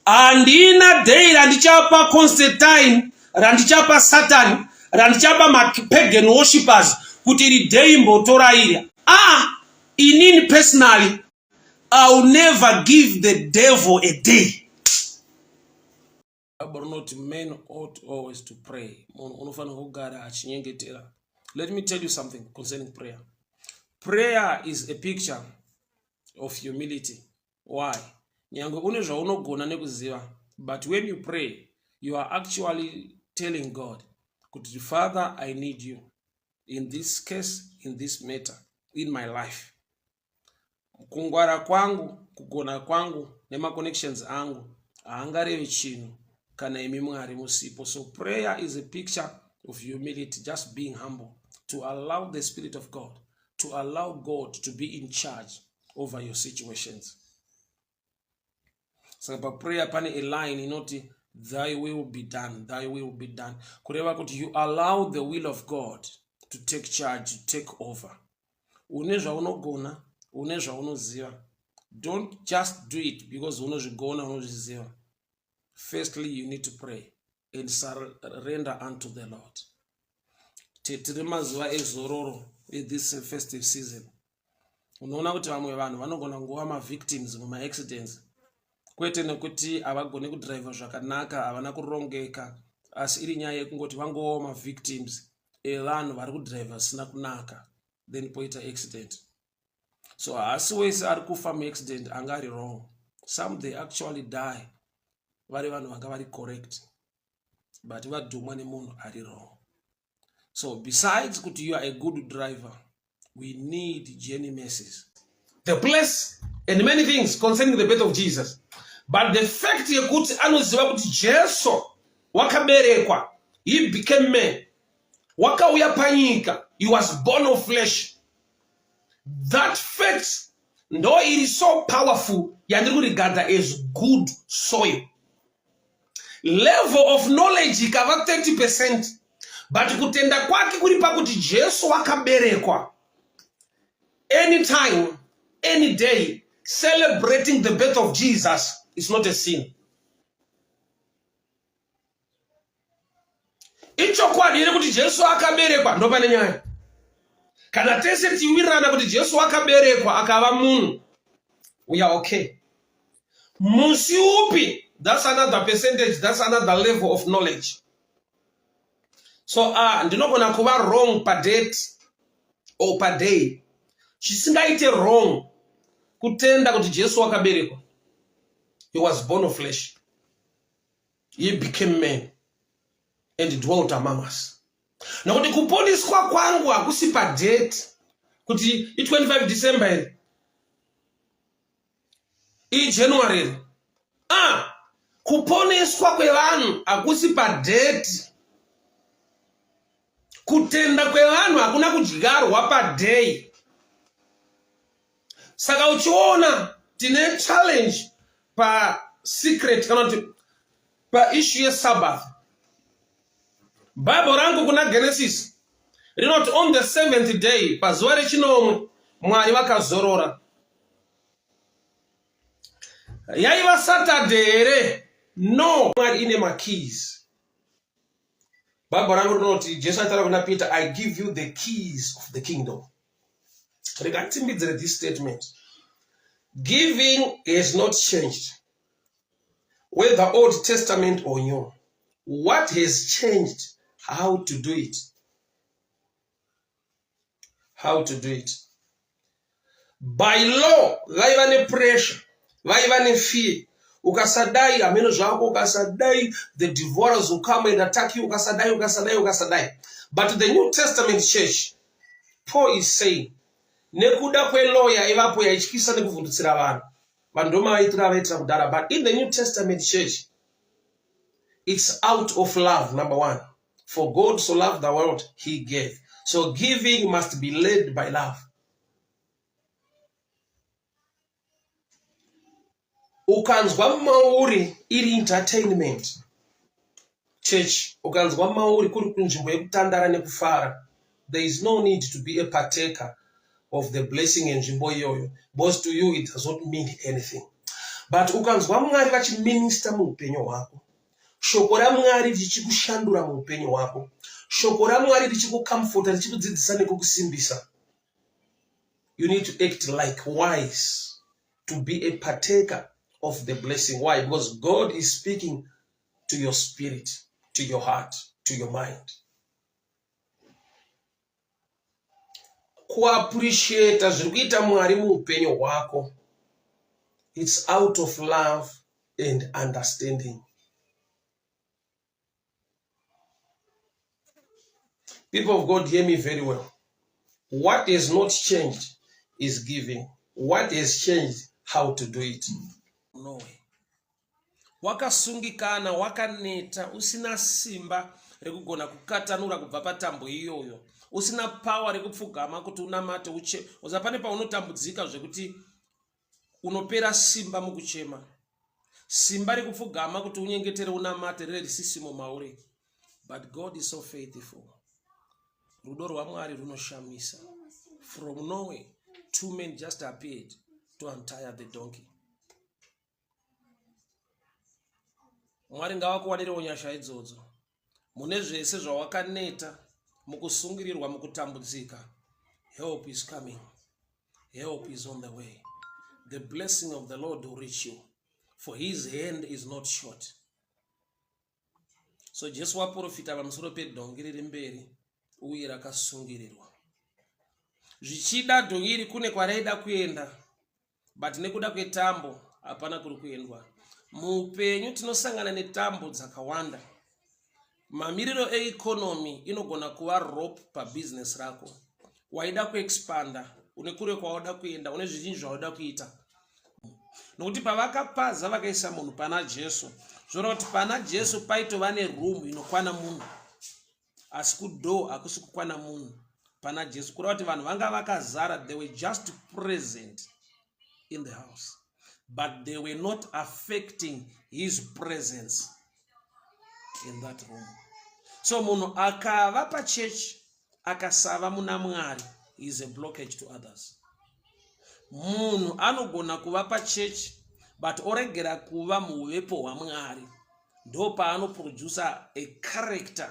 handina day randichapa constantine randichapa satani randichapa mapagan worshippers kuti iri day mbotora iri ah inini personally ill never give the devil a day Bible rinoti men ought always to pray munhu unofanira kugara achinyengetera let me tell you something concerning prayer prayer is a picture of humility why nyange une zvaunogona nekuziva but when you pray you are actually telling god kuti father i need you in this case in this matter in my life Kungwara kwangu, kugona kwangu nemaconnections angu haangarevi chinhu kana imi Mwari musipo. So prayer is a picture of humility, just being humble to allow the spirit of God, to allow God to be in charge over your situations. Saka paprayer pane a line inoti thy will be done, thy will be done. Kureva kuti you allow the will of God to take charge, to take over. Une zvaunogona, une zvaunoziva. Don't just do it because unozvigona, unozviziva. Firstly, you need to pray and surrender unto the Lord. Tiri mazuva ezororo this festive season. Unoona kuti vamwe vanhu vanogona kungova mavictims mumaaccidents kwete nekuti havagone kudriver zvakanaka, havana kurongeka, asi iri nyaya yekungoti vangovawo mavictims evanhu vari kudriver zvisina kunaka then poita accident. So haasi wese ari kufa muaccident anga ari wrong. Some they actually die vari vanhu vanga vari correct but vadhumwa nemunhu ari wrong. So besides kuti you are a good driver, We need journey mercies. The place and many things concerning the birth of Jesus. But the fact yekuti anoziva kuti Jesu wakaberekwa, he became man, wakauya panyika, he was born of flesh. That fact ndo iri so powerful yandiri kurigadha as good soil. Level of knowledge ikava 30 percent but kutenda kwake kuri pakuti Jesu wakaberekwa. Anytime, any day, celebrating the birth of Jesus is not a sin. Ichokwadi here kuti Jesu akaberekwa? Ndopane nyaya. Kana tese tichiwirirana kuti Jesu akaberekwa akava munhu, we are okay. Musi upi? That's another percentage, that's another level of knowledge. So ndinogona kuva wrong padate or paday. Chisingaite wrong kutenda kuti Jesu wakaberekwa. He was born of flesh. He became man and dwelt among us. Nokuti kuponiswa kwangu hakusi padate kuti i25 December here, iJanuary here. Kuponeswa kwevanhu hakusi padate. Kutenda kwevanhu hakuna kudyarwa paday. Saka uchiona tine challenge pasecret kana kuti paissue yeSabbath. Bible rangu kuna Genesis rinoti on the seventh day, pazuva rechinomwe, Mwari vakazorora. Yaiva Saturday here? No. Mwari ine makeys. Bible rangu rinoti Jesu aitaura kuna Peter, I give you the keys of the kingdom. Rega nditsimbidzire this statement. Giving has not changed, whether Old Testament or New. What has changed? How to do it. How to do it. By law, vaiva nepressure, vaiva nefear. Ukasadai, hameno zvako, ukasadai, the devourers will come and attack you, ukasadai, ukasadai, ukasadai. But the New Testament church, Paul is saying, nekuda kwelaw yaivapo yaityisa nekuvhundutsira vanhu, vanhu ndomavaitira vaitira kudhara. But in the New Testament church, it's out of love, number one. For God so loved the world, he gave. So giving must be led by love. Ukanzwa mauri iri entertainment church, ukanzwa mauri kuri kunzvimbo yekutandara nekufara, there is no need to be a partaker of the blessing yenzvimbo iyoyo, because to you it does not mean anything. But ukanzwa Mwari vachiminista muupenyu hwako, shoko raMwari richikushandura muupenyu hwako, shoko raMwari richikucomforta, richikudzidzisa nekukusimbisa, you need to act like wise to be a partaker of the blessing. Why? Because God is speaking to your spirit, to your heart, to your mind. Kuappreciata zviri kuita Mwari muupenyu hwako, it's out of love and understanding. People of God, hear me very well. What has not changed is giving. What has changed, how to do it. No way. Wakasungikana, wakaneta, usina simba rekugona kukatanura kubva patambo iyoyo, usina power rekupfugama kuti unamate uche. Uza pane paunotambudzika zvekuti unopera simba mukuchema, simba rekupfugama kuti unyengetere unamate rere risisimo mauri. But God is so faithful. Rudo rwaMwari runoshamisa. From nowhere, two men just appeared to untie the donkey. Mwari ngavakuwanirewo nyasha idzodzo mune zvese zvawakaneta mukusungirirwa, mukutambudzika. Help is coming. Help is on the way. The blessing of the Lord will reach you, for his hand is not short. So Jesu waprofita pamusoro pedhongi riri mberi uye rakasungirirwa. Zvichida dhongi iri kune kwaraida kuenda, but nekuda kwetambo hapana kuri kuendwa. Muupenyu tinosangana netambo dzakawanda. Mamiriro eikonomi inogona kuva rope pabhizinesi rako. Waida kuexpanda, une kure kwauda kuenda, une zvizhinji zvauda kuita. Nokuti pavakapaza vakaisa munhu pana Jesu, zvoreva kuti pana Jesu paitova neroom inokwana munhu, asi kudoor hakusi kukwana munhu pana Jesu. Kureva kuti vanhu vanga vakazara, they were just present in the house, but they were not affecting his presence in that room. So munhu akava pachechi akasava muna Mwari is a blockage to others. Munhu anogona kuva pachechi but oregera kuva muuvepo hwaMwari, ndopaanoproducer a character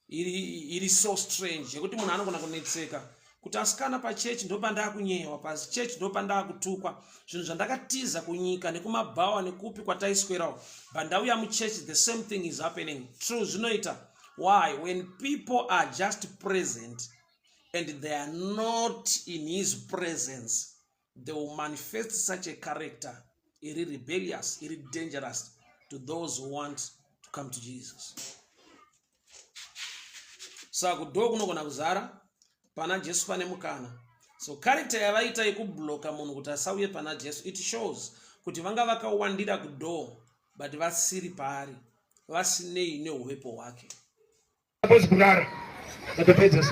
iri so strange yekuti munhu anogona kunetseka kuti asikana pachechi ndopandakunyewa, pachechi ndopandakutukwa, zvinhu zvandakatiza kunyika nekumabhawa nekupi kwataiswerawo, but ndauya muchechi the same thing is happening. True, zvinoita. Why? When people are just present and they are not in his presence, they will manifest such a character iri rebellious, iri dangerous to those who want to come to Jesus. Saka kudhoo kunogona kuzara, pana Jesu pane mukana. So character yavaita yekubloka munhu kuti asauye pana Jesu, it shows kuti vanga vakawandira kudhoo but vasiri paari, vasinei neuvepo hwake. Suppose kurara ndatopedza.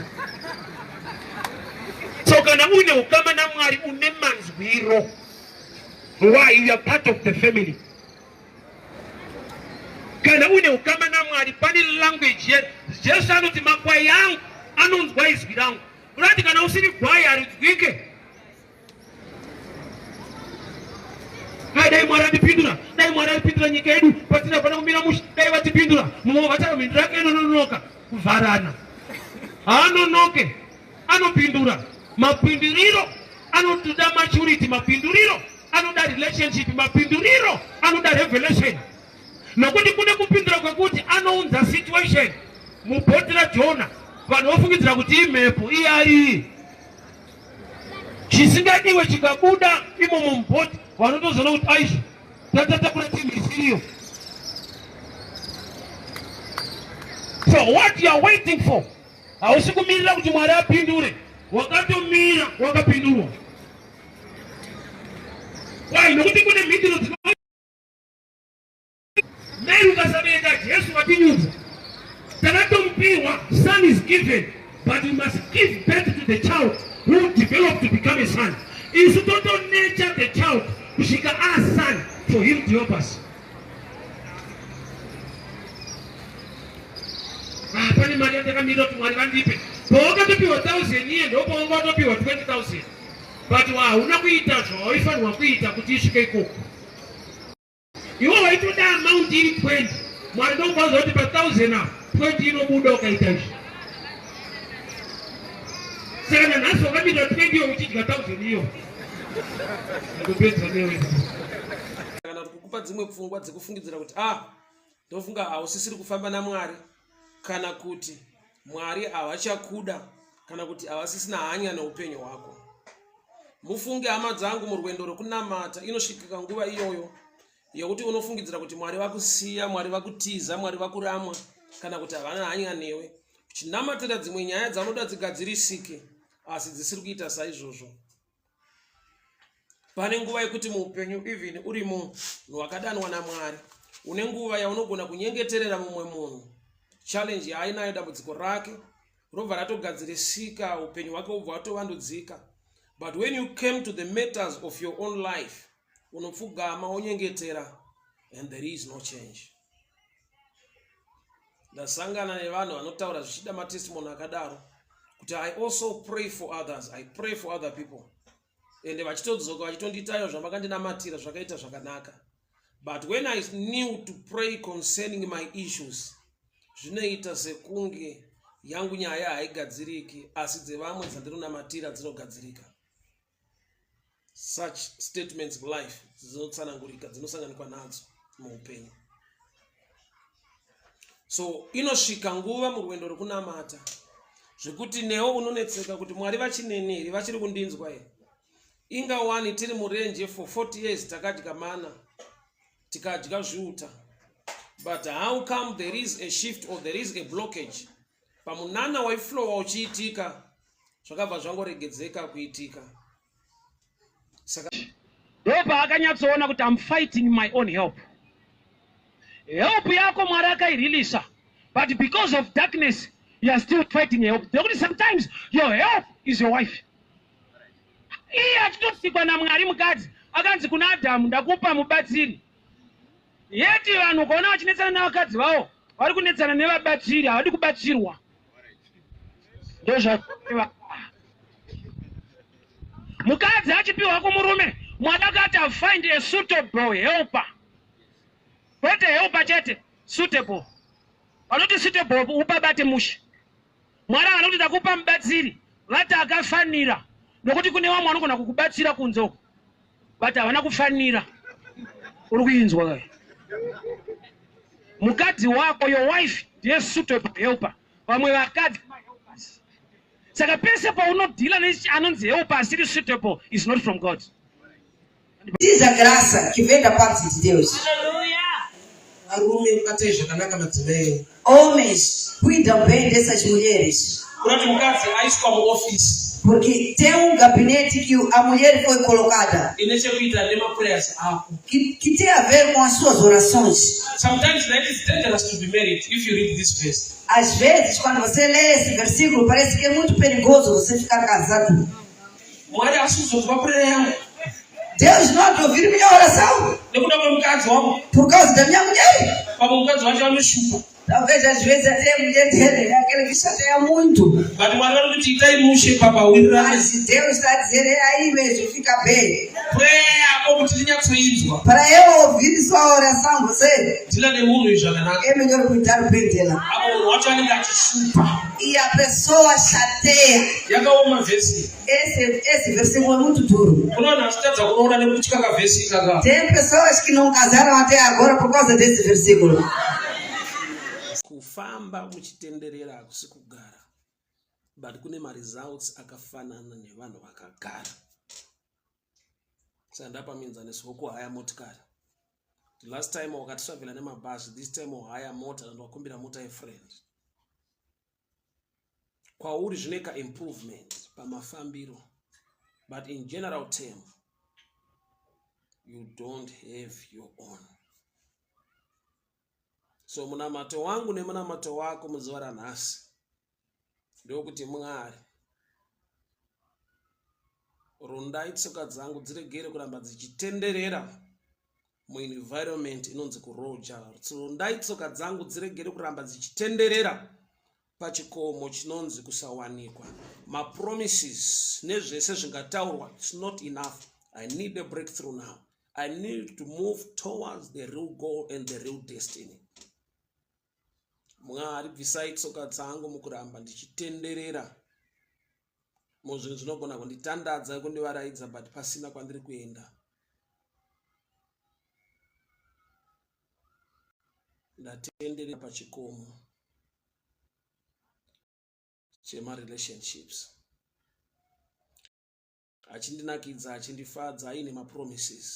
So so kana uine ukama naMwari une manzwiro. Why? You are part of the family. Kana uine ukama naMwari pane language ye Jesu anoti makwai angu anonzwa izwi rangu. Unati kana usiri gwai harinzwike. Dai Mwari andipindura, dai Mwari andipindura nyika yedu patina fana kumira mushe, dai vatipindura. Mumwe vachara mhinduro yake inononoka kuvharana. Haanonoke, anopindura. Mapinduriro anotoda maturity, mapinduriro anoda relationship, mapinduriro anoda revelation. Nokuti kune kupindura kwekuti anounza situation mubhoti raJona, vanhu vofungidzira kuti imhepo iyaiyi. Chisingadiwe chikabuda imomo mubhoti, vanotozoona kuti aizvo tatatakura chinhu isiriyo. So what you are waiting for, hausi kumirira kuti Mwari apindure, wakatomira wakapindurwa. Why? Nokuti kune mhinduro dzino Mary ukasabereka Jesu watinyudza. Takatomupihwa, son is given, but we must give birth to the child who develop to become a son. Isu toto nature the child kusvika a son for him to help us. Ah, pane mari yandakamirira kuti Mwari vandipe. Pawakatopiwa 1000 iye ndopawanga watopiwa 20,000. But hauna kuita zvawaifanirwa kuita kuti isvike ikoko. Iwe waitoda amount iri 20, Mwari ndokuvaudza kuti pa 1000 apa 20 inobuda ukaita izvi. Saka nanhasi wakamira 20 iyo uchidya 1000 iyo. Ndopedza newe. Kana kuti kukupa dzimwe pfungwa dzekufungidzira kuti ah, ndofunga hausisiri kufamba naMwari, kana kuti Mwari havachakuda, kana kuti havasisina hanya neupenyu hwako. Mufunge hama dzangu, murwendo rwekunamata inosvikika nguva iyoyo yekuti unofungidzira kuti Mwari vakusiya, Mwari vakutiza, Mwari vakuramwa, kana kuti havana hanya newe, uchinamatira dzimwe nyaya dzaunoda dzigadzirisike asi dzisiri kuita saizvozvo. Pane nguva yekuti muupenyu even uri munhu wakadanwa naMwari, une nguva yaunogona kunyengeterera mumwe munhu challenge yaainayo, dambudziko rake robva ratogadzirisika, upenyu hwake hubva hwatovandudzika. But when you came to the matters of your own life, unopfugama wonyengetera and there is no change. Ndasangana nevanhu vanotaura zvichida matestimony akadaro kuti I also pray for others, I pray for other people, ende vachitodzoka vachitondiitayo zvavakandinamatira zvakaita zvakanaka. But when I knew to pray concerning my issues, zvinoita sekunge yangu nyaya haigadziriki, asi dzevamwe dzandinonamatira dzinogadzirika. Such statements of life dzinotsanangurika, dzinosanganikwa nadzo muupenyu. So inosvika nguva murwendo rwekunamata zvekuti newo unonetseka kuti Mwari vachineni here, vachiri kundinzwa here? Inga wani tiri murenje for 40 years, takadya mana, tikadya zviuta, but how come there is a shift or there is a blockage pamunana waiflowa uchiitika? Zvakabva zvangoregedzeka kuitika. Saka ndopaakanyatsoona kuti am fighting my own help. Help yako Mwari akaireleasa but because of darkness you are still fighting help. Nekuti sometimes your help is your wife. Iye achitosikwa naMwari mukadzi akanzi kuna Adhamu ndakupa mubatsiri. Yeti vanhu ukaona vachinetsana nevakadzi vavo vari kunetsana nevabatsiri havadi kubatsirwa. Ndozva mukadzi achipiwa kumurume Mwari akati find a suitable helper. Kwete helper chete, suitable. Vanoti suitable upabate mushe. Mwari havana kuti ndakupa mubatsiri, vati akafanira nokuti kune vamwe vanogona kukubatsira kunze uko but havana kufanira. Uri kuinzwa kai? Mukadzi wako, your wife ndiye suitable helper. Vamwe vakadzi mahelpers. Saka pese paunodhila neanonzi helper asiri suitable is not from God. Diz a graça que vem da parte de Deus. Varume batai zvakanaka madzimai enyu. Homens, cuidam bem dessas mulheres. Kunoti mukadzi aiswa muofisi. Porque tem um gabinete que a mulher foi colocada. Ine chekuita nemaprayers ako. Que, que tem a ver com as suas orações. Sometimes life is dangerous to be married if you read this verse. Às vezes, quando você lê esse versículo, parece que é muito perigoso você ficar casado. Mwari haasi kuzonzwa prayer yangu. Deus não há de ouvir minha oração. Nekuda kwemukadzi wangu. Por causa da minha mulher. Pamwe mukadzi wacho anoshupa. Talvez às vezes até a mulher dele é aquele que chateia muito. But Mwari vari kuti itai mushe papa wirirane. Mas Deus está a dizer é aí mesmo, fica bem. Prayer yako kuti ndinyatsoinzwa. Para eu ouvir sua oração, você. Dila nemunhu zvakanaka. É melhor cuidar bem dela. Apo munhu wacho anenge achishupa. E a pessoa chateia. Yakaoma vhesi. Esse, esse versículo é muito duro. Kune vanhu vachitadza kuroora nekutya kavhesi ikaka. Tem pessoas que não casaram até agora por causa desse versículo. Kufamba muchitenderera hakusi kugara but kune maresults akafanana nevanhu vakagara. Saka ndapa muenzaniso wekuhaya motikari. The last time wakatravela nemabhazi, this time wahaya mota and wakumbira mota yefriend. Kwauri zvine ka improvement pamafambiro but in general term you don't have your own. So munamato wangu nemunamato wako muzuva ranhasi ndokuti Mwari rondai tsoka dzangu dziregere kuramba dzichitenderera muenvironment inonzi kuroja. Rondai tsoka dzangu dziregere kuramba dzichitenderera pachikomo chinonzi kusawanikwa. Mapromises nezvese zvingataurwa, it's not enough. I need a breakthrough now. I need to move towards the real goal and the real destiny. Mwari bvisai tsoka dzangu mukuramba ndichitenderera muzvinhu zvinogona kunditandadza kundivaraidza but pasina kwandiri kuenda. Ndatenderera pachikomo chemarelationships achindinakidza achindifadza aine mapromises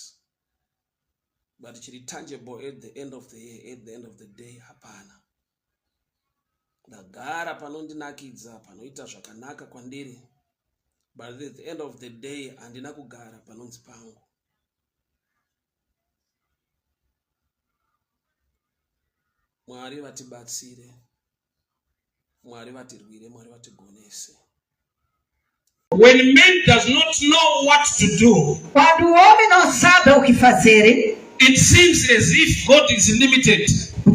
but chiri tangible at the end of the year at the end of the day hapana ndagara panondinakidza panoita zvakanaka kwandiri but at the end of the day handina kugara panonzi pangu mwari vatibatsire mwari vatirwire mwari vatigonese When man does not know what to do, Quando o homem não sabe o que fazer, it seems as if God is limited.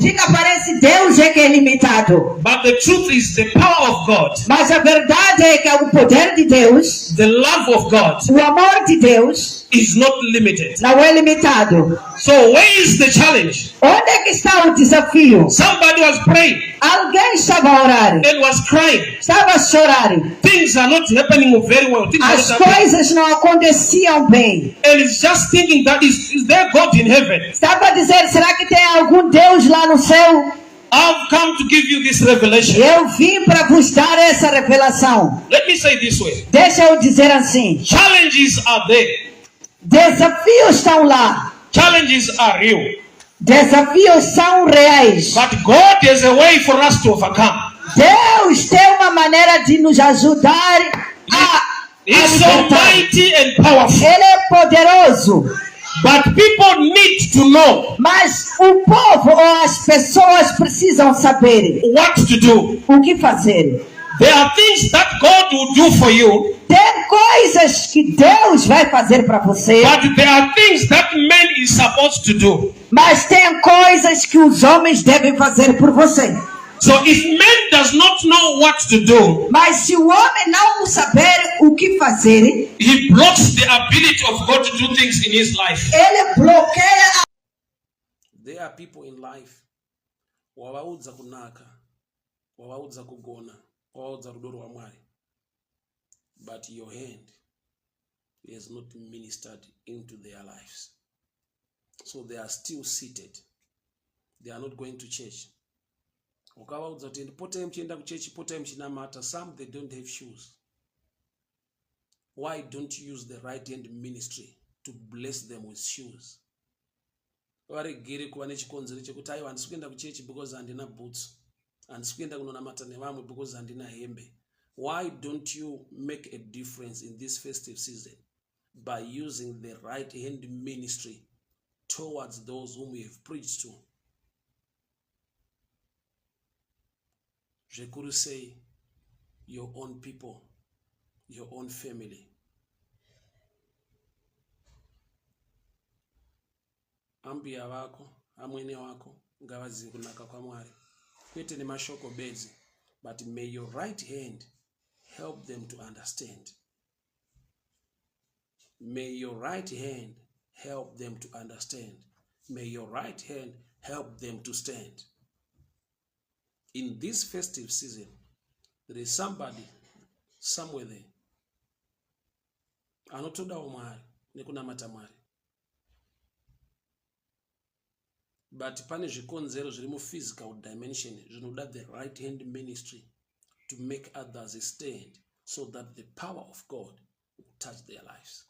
fica parece Deus é que é limitado. But the truth is the power of God, Mas a verdade é que o poder de Deus, the love of God, o amor de Deus, is not limited. não é limitado. So where is the challenge? Onde é que está o desafio? Somebody was praying Alguém estava a orar, and was crying. estava a chorar. Things are not happening very well. Things are As not happening. coisas não aconteciam bem. And he's just thinking that is, is there God in heaven? Estava a dizer: será que tem algum Deus lá no céu? I've come to give you this revelation. Eu vim para vos dar essa revelação. Let me say this way. Deixa eu dizer assim: Challenges are there. desafios estão lá. Challenges are real. Desafios são reais. But God has a way for us to overcome. Deus tem uma maneira de nos ajudar a He's so mighty and powerful. Ele é poderoso. But people need to know Mas o povo ou as pessoas precisam saber what to do. o que fazer. There are things that God will do for you, Tem coisas que Deus vai fazer para você, but there are things that man is supposed to do. mas tem coisas que os homens devem fazer por você. So if man does not know what to do, Mas se o homem não saber o que fazer, he blocks the ability of God to do things in his life. ele bloqueia There are people in life wavaudza kunaka, wavaudza kugona, wavaudza rudo rwaMwari. But your hand has not ministered into their lives. So they are still seated. They are not going to church. Ukavaudza kuti potai muchienda kuchechi, potai muchinamata. Some they don't have shoes. Why don't you use the right hand ministry to bless them with shoes? Varegere kuva nechikonzero chekuti aiwa handisi kuenda kuchechi because handina boots, handisi kuenda kunonamata nevamwe because handina hembe. Why don't you make a difference in this festive season by using the right hand ministry towards those whom you have preached to? Zvikuru sei your own people, your own family. Ambuya vako, amwene wako ngavazive kunaka kwaMwari, kwete nemashoko bedzi, but may your right hand help them to understand. May your right hand help them to understand. May your right hand help them to stand. In this festive season, there is somebody somewhere there anotodawo Mwari nekunamata Mwari. But pane zvikonzero zviri muphysical dimension zvinoda the right hand ministry to make others stand so that the power of God will touch their lives.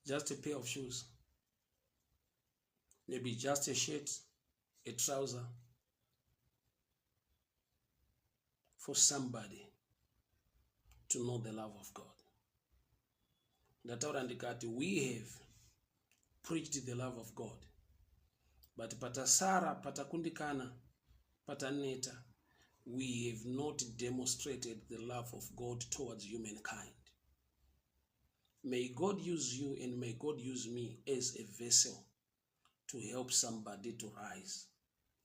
Just a pair of shoes, maybe just a shirt, a trouser, for somebody to know the love of God. Ndataura ndikati we have preached the love of God, but patasara, patakundikana, pataneta, we have not demonstrated the love of God towards humankind. May God use you and may God use me as a vessel to help somebody to rise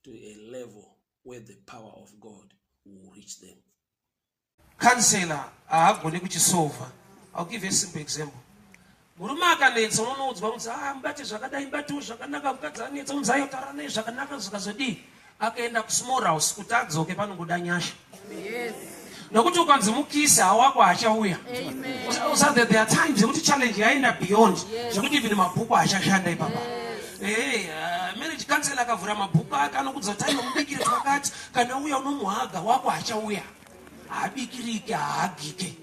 to a level where the power of God will reach them. Councillor haagone kuchisolva. I'll give you a simple example. Murume akanetsa unonoudzwa kunzi ah mubate zvakadai mubatewo zvakanaka mukadzi anetsa unzi ayo taura naye zvakanaka zvikazodii akaenda kusmall house kuti adzoke panongoda nyasha. Yes. Nokuti ukanzi mukise hawako haachauya. Usa there are times yekuti challenge yaenda beyond zvekuti even mabhuku haachashanda ipapa. Hey, marriage counselor akavhura mabhuku ake anokudza kuti aiwa mubikire twakati kana uya unomuhaga wako haachauya. Haabikirike haahagike.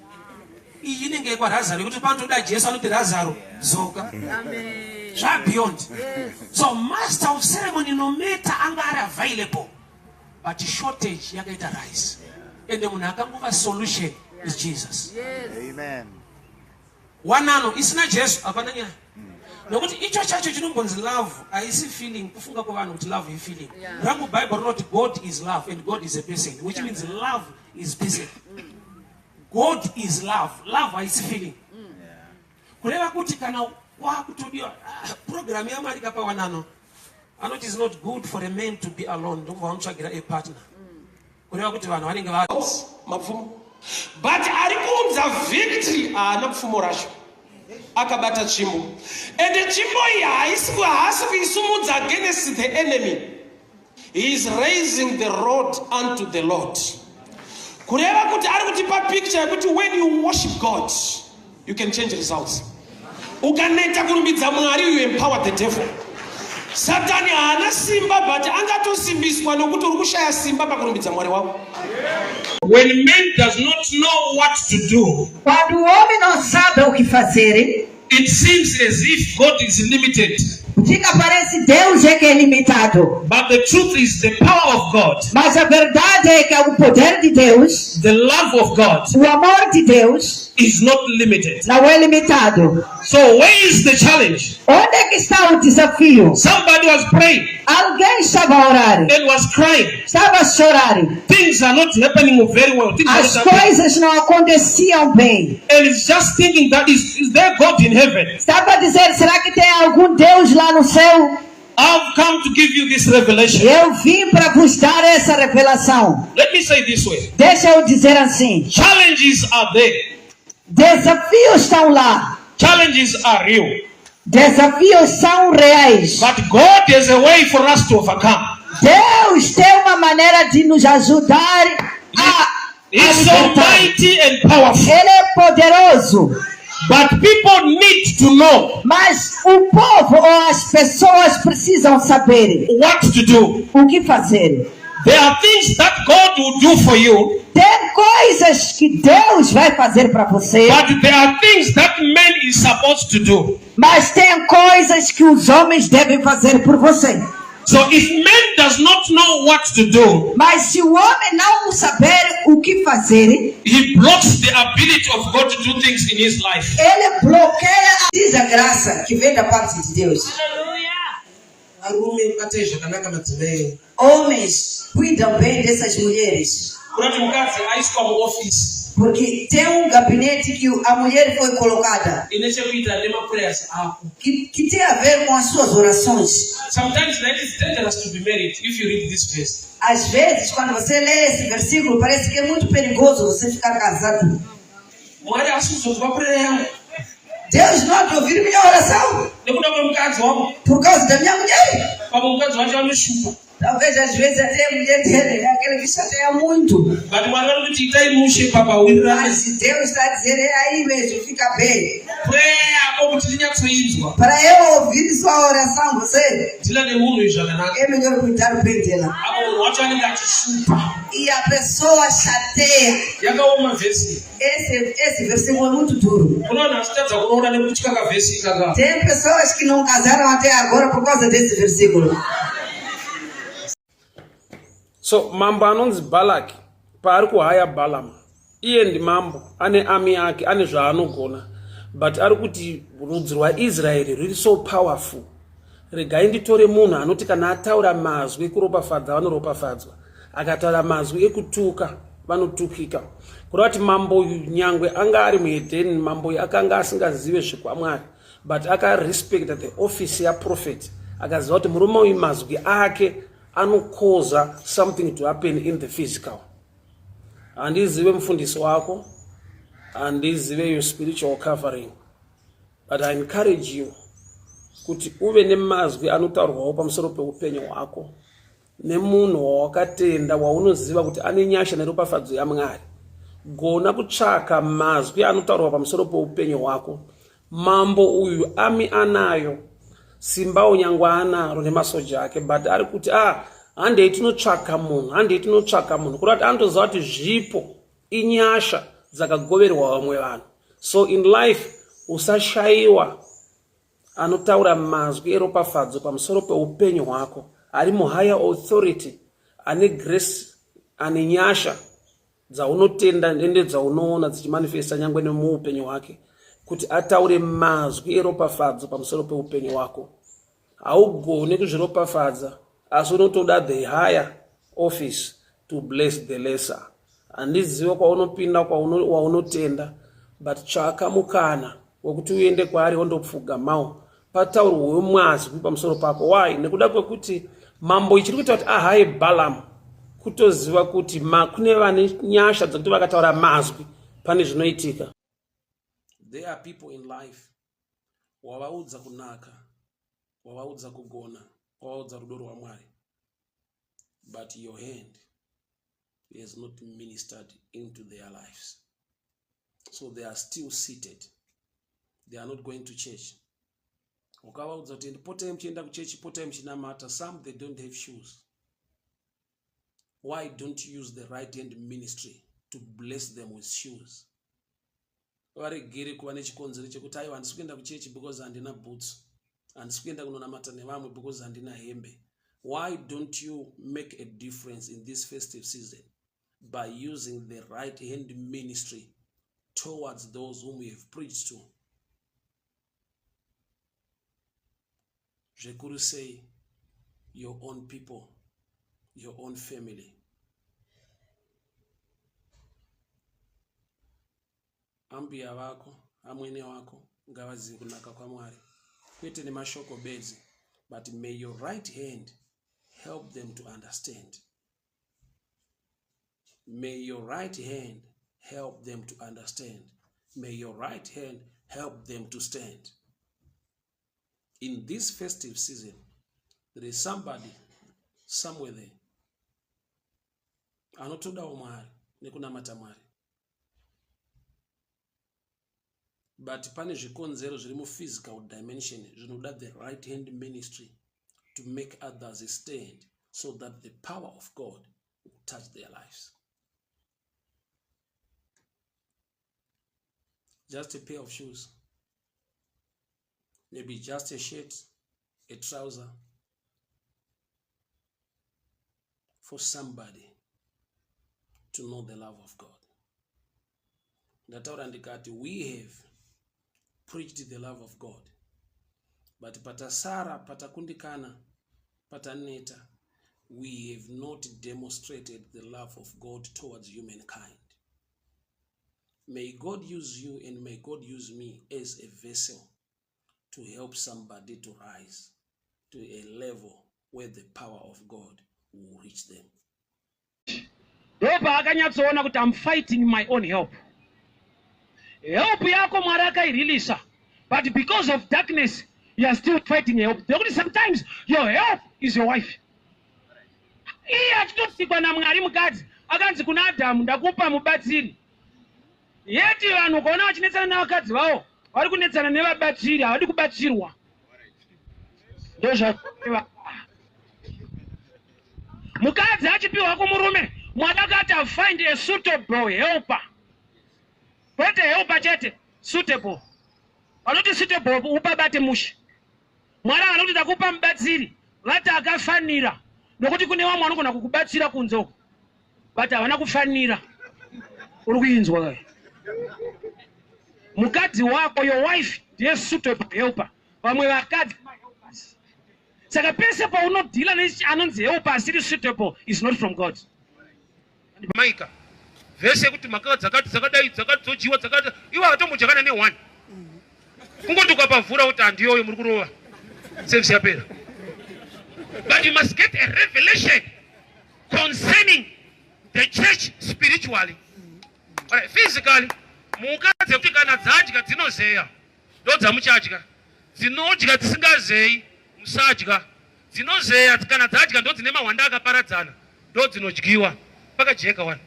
Iyi inenge yekwaRazaro yekuti panotoda Jesu anoti Razaro dzoka. Zvabeyond. So master of ceremony no matter anga ari available but shortage yakaita rise. Ende munhu akangova solution is Jesus. Amen. Wanano isina Jesu hapana nyaya. Nokuti icho chacho chinombonzi love haisi feeling kufunga kwevanhu kuti love ifeeling. Rangu Bible rinoti God is love and God is a person which means love is person. God is love. Love haisi feeling. Kureva kuti kana kwakutodiwa ah, program yaMwari kapa wanano anoti is not good for a man to be alone ndokubva vamutsvagira a partner. Kureva kuti vanhu vanenge va mapfumo but ari kuunza victory haana pfumo racho akabata tsvimbo ende tsvimbo iyi haisi haasi kuisumudza against the enemy He is raising the road unto the Lord. Kureva kuti ari kutipa picture yekuti when you worship God, you can change results. Ukaneta kurumbidza Mwari, you empower the devil. Satani haana simba but angatosimbiswa nokuti uri kushaya simba pakurumbidza Mwari wako. When man does not know what to do, Quando o homem não sabe o que fazer, it seems as if God is limited. Fica parece Deus é que é limitado. But the truth is the power of God, Mas a verdade é que o poder de Deus, the love of God o amor de Deus, is not limited. não é limitado. So where is the challenge? Onde é que está o desafio? Somebody was praying Alguém estava a orar, and was crying. estava a chorar. Things are not happening very well. Things are As not happening. coisas não aconteciam bem. And it's just thinking that is there God in heaven? Estava a dizer: será que tem algum Deus lá no céu? I've come to give you this revelation. Eu vim para vos dar essa revelação. Let me say this way. Deixa eu dizer assim: Challenges are there. desafios estão lá. Challenges are real. Desafios são reais. But God has a way for us to overcome. Deus tem uma maneira de nos ajudar a, a He's so libertar. mighty and powerful. Ele é poderoso. But people need to know Mas o povo ou as pessoas precisam saber what to do. o que fazer. There are things that God will do for you, Tem coisas que Deus vai fazer para você, but there are things that man is supposed to do. mas tem coisas que os homens devem fazer por você. So if man does not know what to do, Mas se o homem não saber o que fazer, he blocks the ability of God to do things in his life. ele bloqueia a diz a graça que vem da parte de Deus. Varume batai zvakanaka madzimai enyu. Homens, cuidam bem dessas mulheres, Kuda kuti mukadzi aiswa muofisi porque tem um gabinete que a mulher foi colocada, ine chekuita nemaprayers ako. que tem a ver com as suas orações. Sometimes life is dangerous to be married if you read this verse. Às vezes, quando você lê esse versículo, parece que é muito perigoso você ficar casado. Mwari haasi kuzonzwa prayer yangu Deus não há de ouvir minha oração nekuda kwemukadzi wangu. por causa da minha mulher. Pamwe mukadzi wacho anoshupa. Talvez às vezes até a mulher dele é aquele que chateia muito. But Mwari vari kuti itai mushe papa wirirane. Mas Deus está a dizer, é aí mesmo, fica bem. Prayer yako kuti ndinyatsoinzwa. Para eu ouvir sua oração, você Dhila nemunhu izvi zvakanaka. é melhor cuidar bem dela. Apo munhu wacho anenge achishupa. E a pessoa chateia. Yakaoma vhesi. Esse versículo é muito duro. Kuna vanhu vachitadza kuroora nekutya kavhesi ikaka. Tem pessoas que não casaram até agora por causa desse versículo. So mambo anonzi Balaki paari kuhaya Balaam, iye ndimambo ane ami yake, ane zvaanogona, but ari kuti rudzi rwaIsraeri ruri so powerful, regai nditore munhu anoti kana ataura mazwi ekuropafadza vanoropafadzwa, akataura mazwi ekutuka vanotukika. Kureva kuti mambo uyu nyangwe anga ari muhedheni, mambo uyu akanga asingazive zvekwaMwari, but akarespecta the office yaprophet, akaziva kuti murume uyu mazwi ake anokoza something to happen in the physical. Handizive mufundisi wako, handizive your spiritual covering, but I encourage you kuti uve nemazwi anotaurwawo pamusoro peupenyu hwako nemunhu wawakatenda waunoziva kuti ane nyasha neropafadzo yaMwari. Gona kutsvaka mazwi anotaurwa pamusoro peupenyu hwako. Mambo uyu ami anayo simbawo nyangwe anaro nemasoja ake, but ari kuti ah, handei tinotsvaka munhu, handei tinotsvaka munhu, kureva kuti anotoziva kuti zvipo inyasha dzakagoverwa vamwe vanhu. So in life usashayiwa anotaura mazwi eropafadzo pamusoro peupenyu hwako, ari muhigher authority, ane grace, ane nyasha dzaunotenda ende dzaunoona dzichimanifesta nyangwe nemuupenyu hwake, kuti ataure mazwi eropafadzo pamusoro peupenyu hwako. Haugoni kuzviropafadza, asi unotoda the higher office to bless the lesser. Handizive kwaunopinda waunotenda, but tsvaka mukana wekuti uende kwaari wondopfugamawo pataurwewo mwazwi pamusoro pako. Why? Nekuda kwekuti mambo ichiri kuita kuti ahaye Balaam kutoziva kuti kune vane nyasha dzekuti vakataura mazwi pane zvinoitika. There are people in life wavaudza kunaka, wavaudza kugona, wavaudza rudo rwaMwari, but your hand has not ministered into their lives. So they are still seated, they are not going to church. Ukavaudza kuti potai muchienda kuchechi, potai muchinamata, some they don't have shoes. Why don't you use the right hand ministry to bless them with shoes? Varegere kuva nechikonzero chekuti aiwa, handisi kuenda kuchechi because handina boots. Handisi kuenda kunonamata nevamwe because handina hembe. Why don't you make a difference in this festive season by using the right hand ministry towards those whom you have preached to? Zvikuru sei your own people, your own family. Ambuya vako, amwene wako ngavazive kunaka kwaMwari, kwete nemashoko bedzi, but may your right hand help them to understand. May your right hand help them to understand. May your right hand help them to stand. In this festive season, there is somebody somewhere there anotodawo Mwari nekunamata Mwari. But pane zvikonzero zviri muphysical dimension zvinoda the right hand ministry to make others stand so that the power of God will touch their lives. Just a pair of shoes, maybe just a shirt, a trouser for somebody to know the love of God. Ndataura ndikati we have preached the love of God, but patasara, patakundikana, pataneta, we have not demonstrated the love of God towards humankind. May God use you and may God use me as a vessel to help somebody to rise to a level where the power of God will reach them. Ndopaakanyatsoona kuti I'm fighting my own help. Help yako Mwari akaireleasa, but because of darkness you are still fighting help. Nekuti sometimes your help is your wife. Iye achitosikwa naMwari mukadzi akanzi kuna Adhamu ndakupa mubatsiri. Yeti vanhu ukaona vachinetsana nevakadzi vavo vari kunetsana nevabatsiri, havadi kubatsirwa. Ndozva mukadzi achipiwa kumurume, Mwari akati find a suitable helper, kwete helper chete, suitable. Vanoti suitable upabate mushe. Mwari haana kuti ndakupa mubatsiri, vati akafanira, nokuti kune vamwe vanogona kukubatsira kunze uko but havana kufanira. Uri kuinzwa kai? Mukadzi wako, your wife, ndiye suitable helper. Vamwe vakadzi mahelpers. Saka pese paunodhila neanonzi helper asiri suitable is not from God. Maika vhesi yekuti makaka dzakati dzakadai dzakati dzojiwa dzakati ivo havatombodya kana neone kungoti ukapavhura kuti handiyoyo muri kurova service yapera. But you must get a revelation concerning the church spiritually. Right, physically mhuka dzekuti kana dzadya dzinozeya ndodzamuchadya, dzinodya dzisingazeyi musadya, dzinozeya kana dzadya ndodzine mahwanda akaparadzana ndodzinodyiwa. Pakajeka wani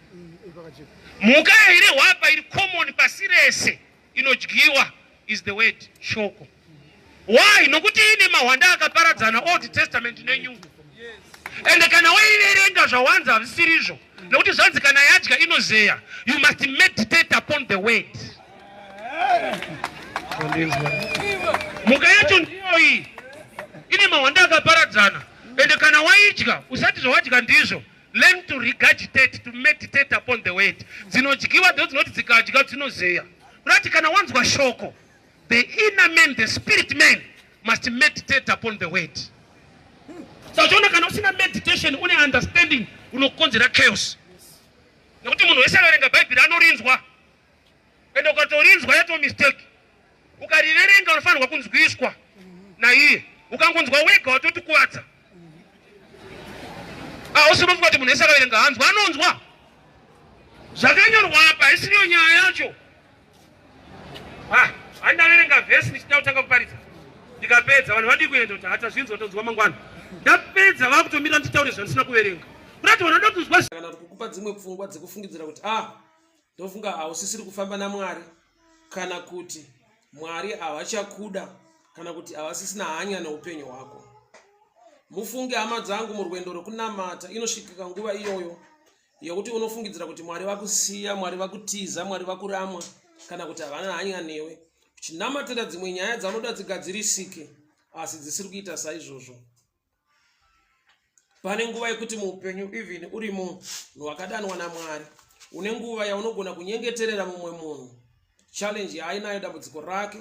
mhuka iri hwapa iri common pasi rese inodyiwa is the word shoko. Why? Nokuti ine mahwanda akaparadzana, Old Testament neNew. Ende kana waiverenga zvawanza hazvisirizvo, nokuti zvanzi kana yadya inozeya. You must meditate upon the word. Mhuka yacho ndiyo iyi, ine mahwanda akaparadzana. Ende kana waidya usati zvawadya ndizvo. Learn to regurgitate, to meditate upon the word. Dzinodyiwa ndo dzinoti dzikadya dzinozeya. Kurati kana wanzwa shoko, the inner man, the spirit man must meditate upon the word. Saka uchiona kana usina meditation, une understanding, unokonzera chaos. Nekuti munhu wese anoverenga Bhaibheri anorinzwa. Ende ukatorinzwa yato mistake. Ukariverenga unofanirwa kunzwiswa naiye. Ukangonzwa wega watotikuvadza. Ah, usinofunga kuti munhu wese akaverenga hanzwa, anonzwa. Zvakanyorwa apa haisiriyo nyaya yacho. Ah, handaverenga vhesi ndichida kutanga kuparidza. Ndikapedza vanhu vadii kuenda kuti hatazvinzwa tonzwa mangwana. Ndapedza vakutomira nditaure zvandisina kuverenga. Kurati vanhu vanoda kunzwa kana kuti kukupa dzimwe pfungwa dzekufungidzira kuti ah ndofunga hausisiri kufamba naMwari, kana kuti Mwari havachakuda, kana kuti havasisina hanya neupenyu hwako. Mufunge hama dzangu, murwendo rwekunamata inosvikika nguva iyoyo yekuti unofungidzira kuti Mwari vakusiya, Mwari vakutiza, Mwari vakuramwa, kana kuti havana hanya newe. Uchinamatira dzimwe nyaya dzaunoda dzigadzirisike. asi dzisiri kuita saizvozvo. Pane nguva yekuti muupenyu even uri munhu wakadanwa naMwari, une nguva yaunogona kunyengeterera mumwe munhu challenge yaainayo, dambudziko rake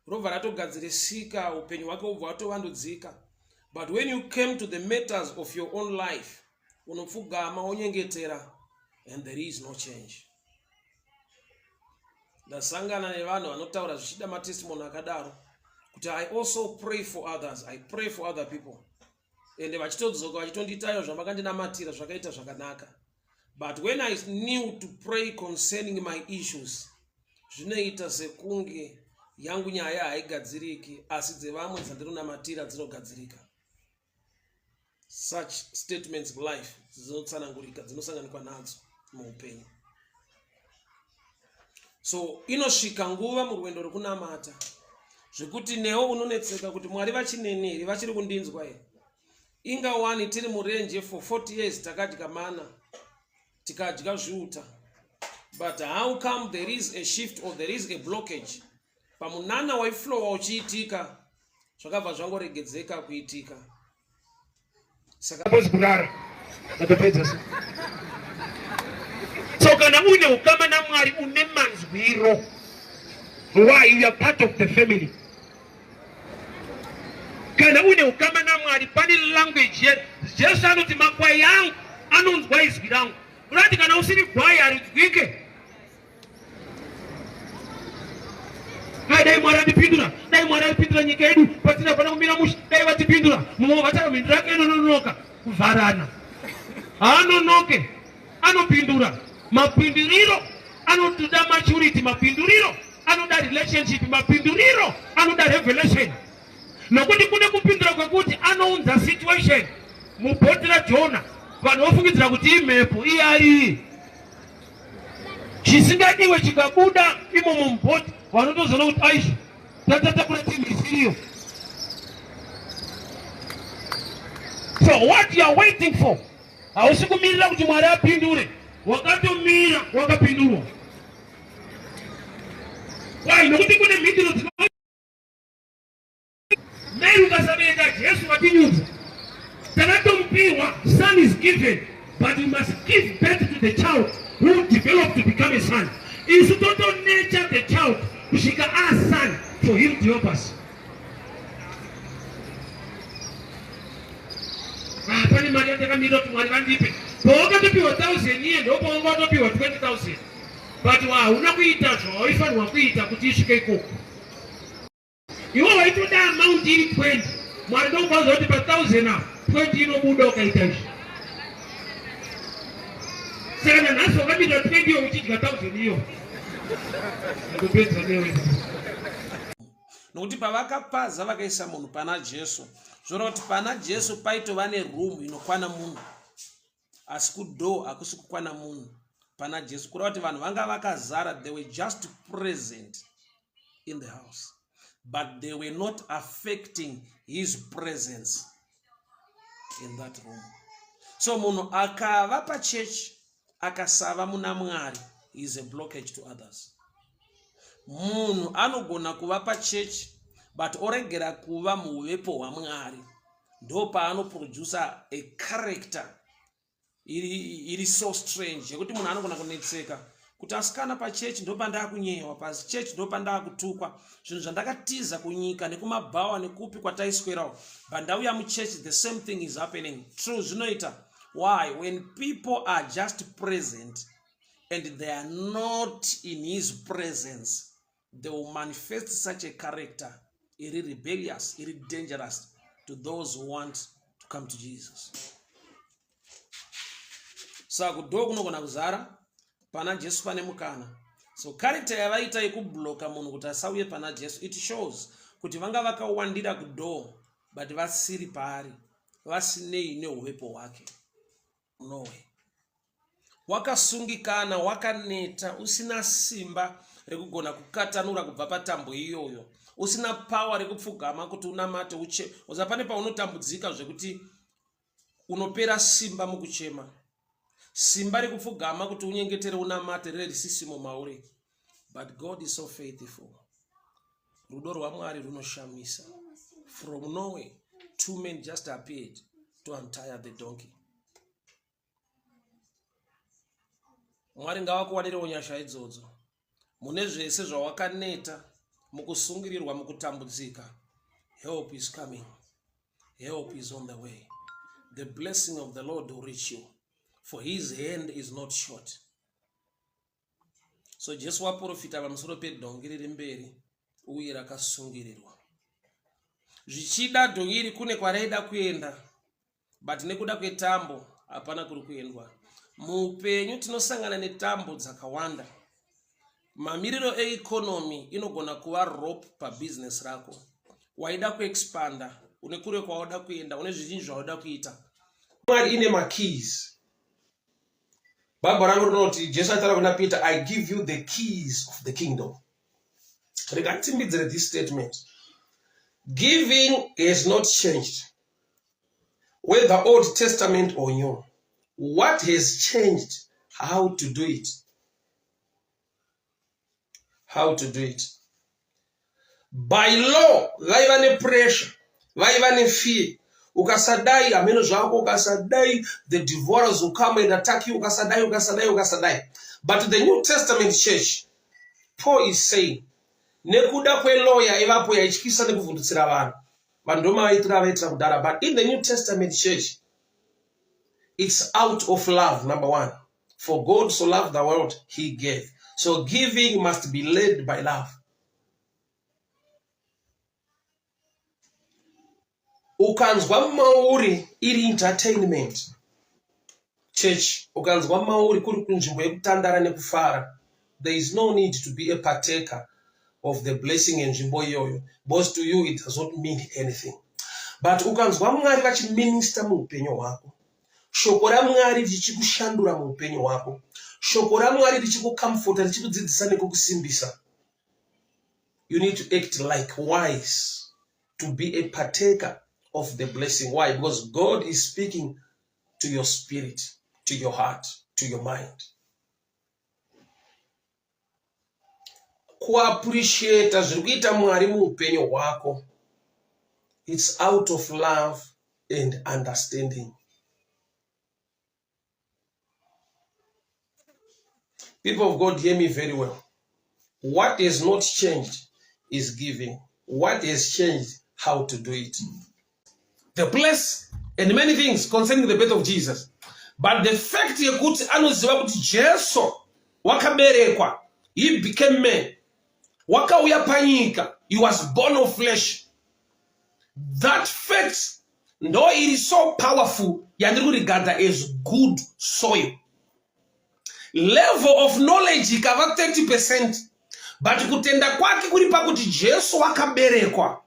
robva ratogadzirisika, upenyu hwake hobva hwatovandudzika. But when you came to the matters of your own life, unopfugama wonyengetera and there is no change. Ndasangana nevanhu vanotaura zvichida matestimony akadaro kuti I also pray for others, I pray for other people, ende vachitodzoka vachitondiitayo zvamakandinamatira zvakaita zvakanaka. But when I knew to pray concerning my issues, zvinoita sekunge yangu nyaya haigadziriki, asi dzevamwe dzandinonamatira dzinogadzirika. Such statements of life dzinotsanangurika, dzinosanganikwa nadzo muupenyu. So inosvika nguva murwendo rwekunamata zvekuti newo unonetseka kuti Mwari vachineni here, vachiri kundinzwa here? Inga wani tiri murenje for 40 years, takadya mana, tikadya zviuta, but how come there is a shift or there is a blockage pamunana waiflowa uchiitika, zvakabva zvangoregedzeka kuitika. Saka Suppose kurara ndatopedza. So so kana uine ukama naMwari une manzwiro. Why? You are part of the family. Kana uine ukama naMwari pane language ye Jesu anoti makwai angu anonzwa izwi rangu. Unati kana usiri gwai harinzwike. Dai dai Mwari andipindura, dai Mwari andipindura nyika yedu patina pana kumira mushe, dai vatipindura. Mumwe vataura mhinduro yake inononoka kuvharana. Haanonoke, anopindura. Mapinduriro anotoda maturity, mapinduriro anoda relationship, mapinduriro anoda revelation. Nokuti kune kupindura kwekuti anounza situation mubhoti raJona, vanhu vofungidzira kuti imhepo, iye ari chisingadiwe chikabuda imomo mubhoti, vanotozoona kuti aizvo tatatakura chinhu isiriyo. So what you are waiting for, hausi kumirira kuti Mwari apindure, wakatomira wakapindurwa. Why? Nokuti kune mhinduro dzino Mary ukasabereka Jesu watinyudza. Takatomupihwa, son is given, but you must give birth to the child who develop to become a son. Isu toto nature the child kusvika a son for him to help us. Ah, pane mari yandakamirira kuti Mwari vandipe. Pawakatopiwa 1000 iye ndopawanga watopiwa 20,000. But hauna kuita zvawaifanirwa kuita kuti isvike ikoko. Iwe waitoda amount iri 20, Mwari ndokuvaudza kuti pa 1000 apa 20 inobuda ukaita izvi. Saka nanhasi wakamira 20 iyo uchidya 1000 iyo. Ndopedza newe. Nokuti pavakapaza vakaisa munhu pana Jesu, zvoreva kuti pana Jesu paitova neroom inokwana munhu, asi kudoor hakusi kukwana munhu pana Jesu. Kureva kuti vanhu vanga vakazara, they were just present in the house, but they were not affecting his presence in that room. So munhu akava pachechi akasava muna Mwari is a blockage to others. Munhu anogona kuva pachechi but oregera kuva muuvepo hwaMwari, ndo paanoproducer a character iri, iri so strange yekuti munhu anogona kunetseka kuti asikana pachechi ndopandakunyewa, pachechi ndopandakutukwa, zvinhu zvandakatiza kunyika nekumabhawa nekupi kwataiswerawo, but ndauya muchechi the same thing is happening. True, zvinoita. Why? When people are just present and they are not in his presence, they will manifest such a character iri rebellious, iri dangerous to those who want to come to Jesus. Saka kudhoo kunogona kuzara pana Jesu pane mukana. So character yavaita yekubloka munhu kuti asauye pana Jesu, it shows kuti vanga vakawandira kudhoo but vasiri paari, vasinei neuvepo hwake. Nowe wakasungikana, wakaneta, usina simba rekugona kukatanura kubva patambo iyoyo, usina power rekupfugama kuti unamate uche. Uza pane paunotambudzika zvekuti unopera simba mukuchema, simba rekupfugama kuti unyengetere unamate rere risisimo mauri. But God is so faithful. Rudo rwaMwari runoshamisa. From nowhere, two men just appeared to untire the donkey. Mwari ngavakuwanirewo nyasha idzodzo mune zvese zvawakaneta mukusungirirwa mukutambudzika. Help is coming. Help is on the way. The blessing of the Lord will reach you, for his hand is not short. So Jesu waprofita pamusoro pedhongi riri mberi uye rakasungirirwa. Zvichida dhongi iri kune kwaraida kuenda, but nekuda kwetambo hapana kuri kuendwa. Muupenyu tinosangana netambo dzakawanda. Mamiriro eeconomy inogona kuva rope pabusiness rako. Waida kuexpanda, une kure kwauda kuenda, une zvizhinji zvauda kuita. Mwari ine makeys. Bible rangu rinoti Jesu aitaura kuna Peter, I give you the keys of the kingdom. Rega nditsimbidzire this statement. Giving has not changed. Whether Old Testament or New. What has changed? How to do it. How to do it. By law, vaiva nepressure, vaiva nefear. Ukasadai, hameno zvako, ukasadai, the devourers will come and attack you, ukasadai, ukasadai, ukasadai. But the New Testament church, Paul is saying, nekuda kwelaw yaivapo yaityisa nekuvhundutsira vanhu, vanhu ndomavaitira avaitira kudhara. But in the New Testament church, it's out of love, number one. For God so loved the world, he gave. So giving must be led by love. Ukanzwa mauri iri entertainment church, ukanzwa mauri kuri kunzvimbo yekutandara nekufara, there is no need to be a partaker of the blessing yenzvimbo iyoyo because to you it does not mean anything. But ukanzwa Mwari vachiminista muupenyu hwako, Shoko raMwari richikushandura muupenyu hwako, shoko raMwari richikukamfota, richikudzidzisa nekukusimbisa. You need to act like wise to be a partaker of the blessing. Why? Because God is speaking to your spirit, to your heart, to your mind. Kuappreciata zviri kuita Mwari muupenyu hwako, it's out of love and understanding. People of God, hear me very well. What has not changed is giving. What has changed, how to do it. The place and many things concerning the birth of Jesus. But the fact yekuti anoziva kuti Jesu wakaberekwa, he became man, wakauya panyika, he was born of flesh. That fact ndo iri so powerful yandiri kurigadha as good soil. Level of knowledge ikava 30 percent, but kutenda kwake kuri pakuti Jesu wakaberekwa.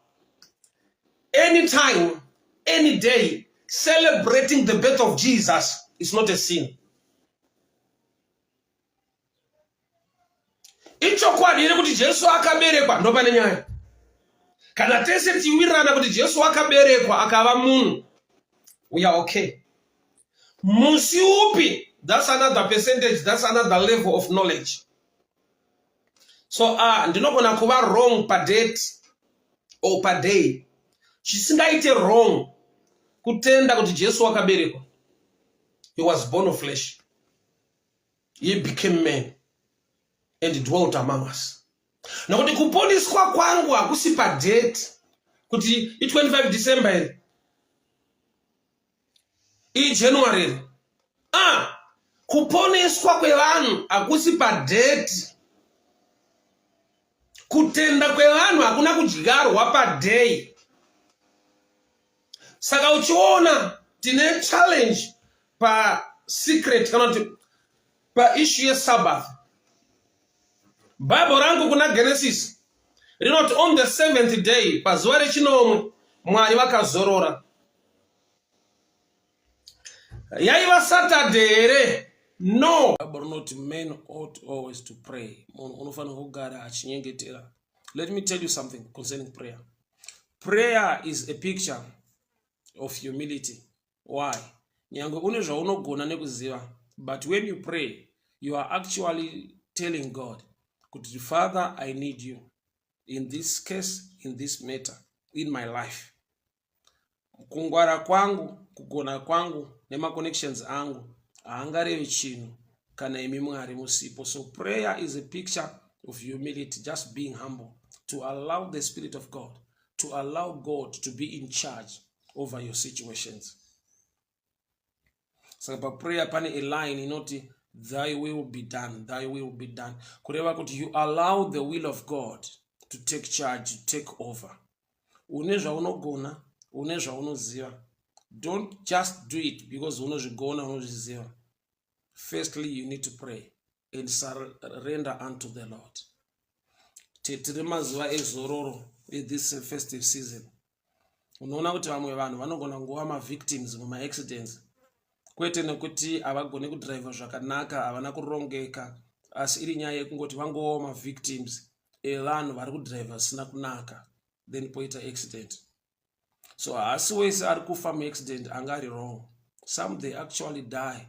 Anytime, any day, celebrating the birth of Jesus is not a sin. Ichokwadi here kuti Jesu akaberekwa? Ndopane nyaya. Kana tese tichiwirirana kuti Jesu akaberekwa akava munhu, we are okay. Musi upi? That's another percentage, that's another level of knowledge. So ndinogona kuva wrong padate or paday. Chisingaite wrong kutenda kuti Jesu wakaberekwa. He was born of flesh. He became man and dwelt among us. Nokuti kuponiswa kwangu hakusi padate kuti i25 December iri, iJanuary iri. Kuponeswa kwevanhu hakusi padate. Kutenda kwevanhu hakuna kudyarwa paday. Saka uchiona tine challenge pasecret kana kuti paissue yeSabbath. Bible rangu kuna Genesis rinoti on the seventh day, pazuva rechinomwe, Mwari vakazorora. Yaiva Saturday here? No. Bible rinoti men ought always to pray. Munhu unofanira kugara achinyengetera. Let me tell you something concerning prayer. Prayer is a picture of humility. Why? Nyangwe une zvaunogona nekuziva, but when you pray, you are actually telling God, kuti Father, I need you in this case, in this matter, in my life. Kungwara kwangu, kugona kwangu nemaconnections angu haangarevi chinhu kana imi Mwari musipo. So prayer is a picture of humility, just being humble to allow the spirit of God, to allow God to be in charge over your situations. Saka paprayer pane a line inoti thy will be done, thy will be done, kureva kuti you allow the will of God to take charge, to take over. Une zvaunogona, une zvaunoziva. Don't just do it because unozvigona, unozviziva. Firstly, you need to pray and surrender unto the Lord. Tiri mazuva ezororo, this festive season. Unoona kuti vamwe vanhu vanogona kungova mavictims mumaaccidents, kwete nekuti havagoni kudhiraivha zvakanaka, havana kurongeka, asi iri nyaya yekungoti vangovawo mavictims evanhu vari kudhiraivha zvisina kunaka, then poita accident. So haasi wese ari kufa muaccident anga ari wrong. Some, they actually die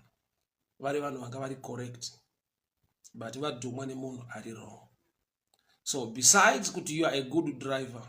vari vanhu vanga vari correct, but vadhumwa nemunhu ari wrong. So besides kuti you are a good driver,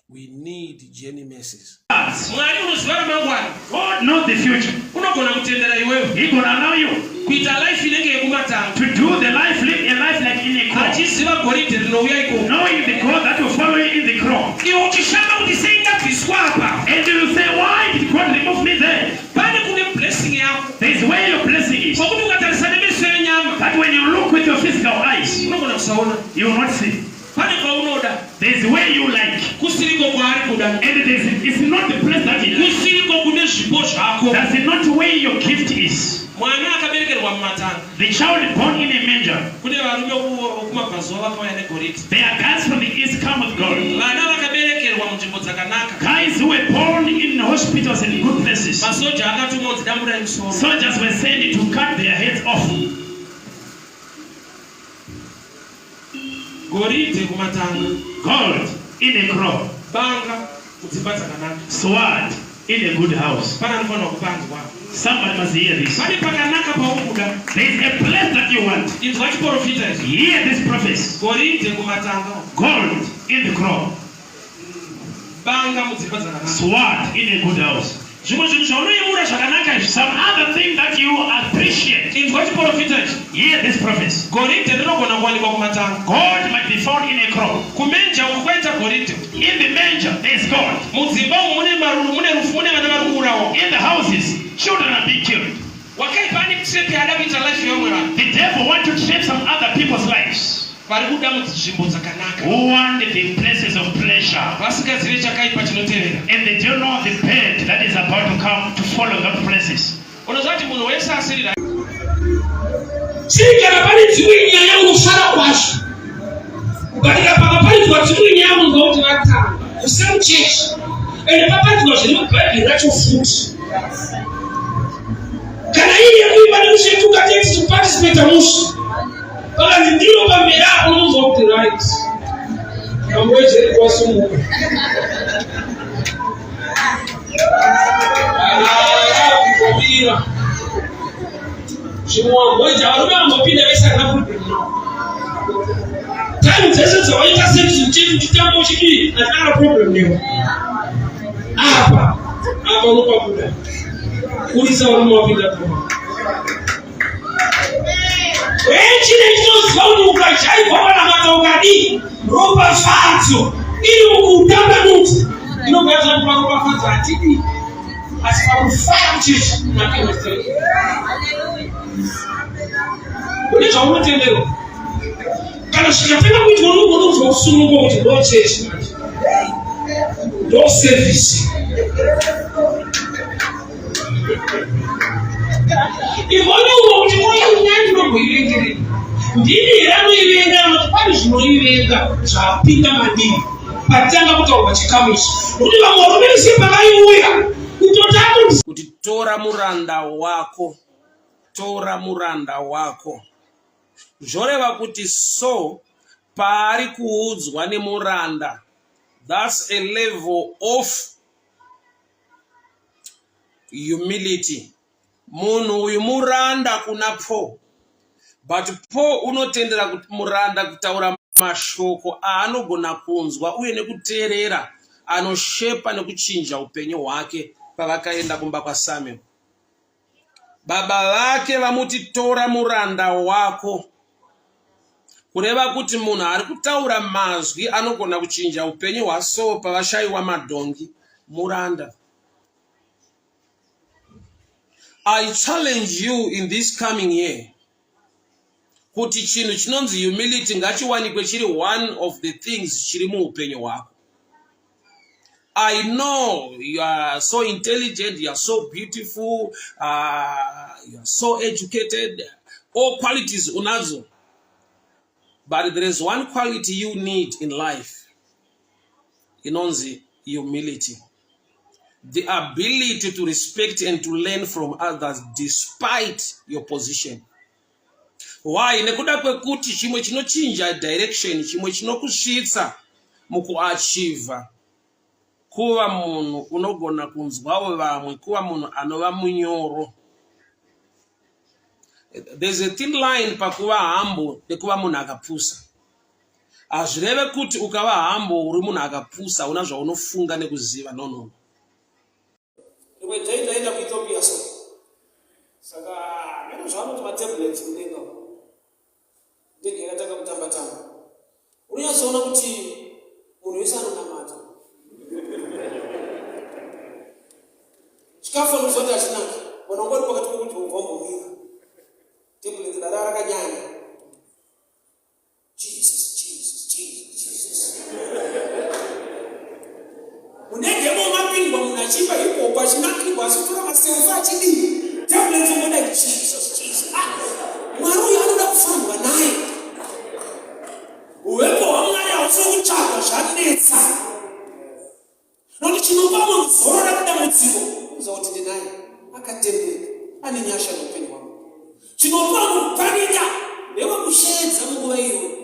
we need journey mercies. Mwari unoziva ramangwana. God knows the future. Unogona kutendera iwewe. He gonna allow you kuita life inenge yekumatanga. To do the life, live a life like in a crow. Achiziva goridhe rinouya ikoko. Knowing the gold that will follow you in the crow. Iwe uchishama kuti sei ndabviswa apa. And you will say, why did God remove me there? Pane kune blessing yako. There is where your blessing is. Pokuti ukatarisa nemeso enyama. That when you look with your physical eyes, unogona kusaona. You will not see. Pane kwaunoda. There is where you like. Kusiriko kwaari kuda. And there is, it's not the place that he likes. Kusiriko kune zvipo zvako. That's not where your gift is. Mwana akaberekerwa mumatanga. The child born in a manger. Kune varume vokumabvazuva vakauya negoridhe. There are guys from the east come with gold. Vana vakaberekerwa munzvimbo dzakanaka. Guys who were born in hospitals and good places. Masoja akatumwa kunzi damburai musoro. Soldiers were sent to cut their heads off. Goridhe kumatanga. Gold in a crop. Banga mudzimba dzakanaka. Sword in a good house. Pane anofanirwa kupanzwa. Somebody must hear this. Pane pakanaka paukuda. There is a place that you want. Inzwa chiporofita ichi. Hear this prophecy. Goridhe kumatanga. Gold in the crop. Banga mudzimba dzakanaka. Sword in a good house. Zvimwe zvinhu zvaunoyemura zvakanaka izvi. Some other thing that you appreciate. Inzwa chiporofita ichi. Hear this prophecy. Goridhe rinogona kuwanikwa kumatanga. Gold might be found in a crop. Kumenja uku kwaita goridhe. In the manger there is gold. Mudzimba umu mune maruru, mune rufu, mune vana vari kuurawa. In the houses children are being killed. Wakaipa ane trap yaada kuita life yevamwe vanhu. The devil want to trap some other people's lives. Vari kuda munzvimbo dzakanaka. Who want the places of pleasure. Vasingazive chakaipa chinotevera. And they don't know the bad that is about to come to follow those places. Unoziva kuti munhu wese asiri right. Chii kana pane dzimwe nyaya unofara kwazvo. Ukatika pakaparidzwa dzimwe nyaya unonzwa kuti vatanga. The same church. Ende paparidzwa zviri mubhaibheri racho futi. Kana iri yekuimba nekusvetuka tete tichiparticipata mushe. Pakanzi ndiro pamberi apo unonzwa kuti right. Mambo weJeriko wasumuka. Kuvira. Zvimwe wamboita varume vambopinda vese havana problem navo. Time dzese dzawaita sex uchiti uchitamba uchidii hatina problem newe. Apa apa unopabuda. Kurisa varume wapinda pama. Chine chinoziva kuti ukajaigwa panamata ukadii ropafadzo iri mukutambanudza inobva yazati paropafadzo hatidii asi pakufara kuchechi kune zvaunotenderwa kana zvikatanga kuitwa unogona kunzwa kusunungwa kuti ndo chechi manje ndo sevhisi Ivoniwo kuti koinyaya ndinomboivengerei ndini here anoivenga anoti pane zvinoivenga zvapinda mandiri patanga kutaurwa chikamu ichi kuti vamwe varume vese pavaiuya kutotanga kuti tora muranda wako tora muranda wako zvoreva kuti so paari kuudzwa nemuranda that's a level of Humility. Munhu uyu muranda kuna Paul. But Paul unotendera kuti muranda kutaura mashoko aanogona kunzwa uye nekuteerera anoshepa nekuchinja upenyu hwake. pavakaenda kumba kwaSamuel. Baba vake vamuti tora muranda wako. Kureva kuti munhu ari kutaura mazwi anogona kuchinja upenyu hwaSaul pavashaiwa madhongi muranda. I challenge you in this coming year kuti chinhu chinonzi humility ngachiwanikwe chiri one of the things chiri muupenyu hwako. I know you are so intelligent, you are so beautiful, you are so educated, all qualities unazo. But there is one quality you need in life. Inonzi humility. The ability to respect and to learn from others despite your position. Why? Nekuda kwekuti chimwe chinochinja direction, chimwe chinokusvitsa mukuachiva kuva munhu unogona kunzwawo vamwe, kuva munhu anova munyoro. There's a thin line pakuva humble nekuva munhu akapusa. Hazvireve kuti ukava humble uri munhu akapusa, una zvaunofunga nekuziva. No, no, no. Rimwe day ndaenda kuEthiopia so. Saka meno zvavanoti matablets mudenga umu. Ndege yakatanga kutamba tamba. Unonyatsoona kuti munhu wese anonamata. Chikafu anoziva kuti hachinaki. Vanhu vanga vari pakati pekuti ubva wambomira. Tablets dara rakanyanya. Jesus, Jesus, Jesus, Jesus. Munenge mapindwa munhu achiimba hip hop achinakirwa achitora maselfi achidii. Tablets ungoda Jesus, Jesus. Ah, Mwari uyu anoda kufambwa naye. Uvepo hwaMwari hausi kutsvagwa zvanetsa. Nokuti chinopa munhu zorora kudambudziko kuziva kuti ndinaye akatendeka ane nyasha neupenyu hwangu. Chinopa munhu panika ndewekusheedza munguva iyoyo.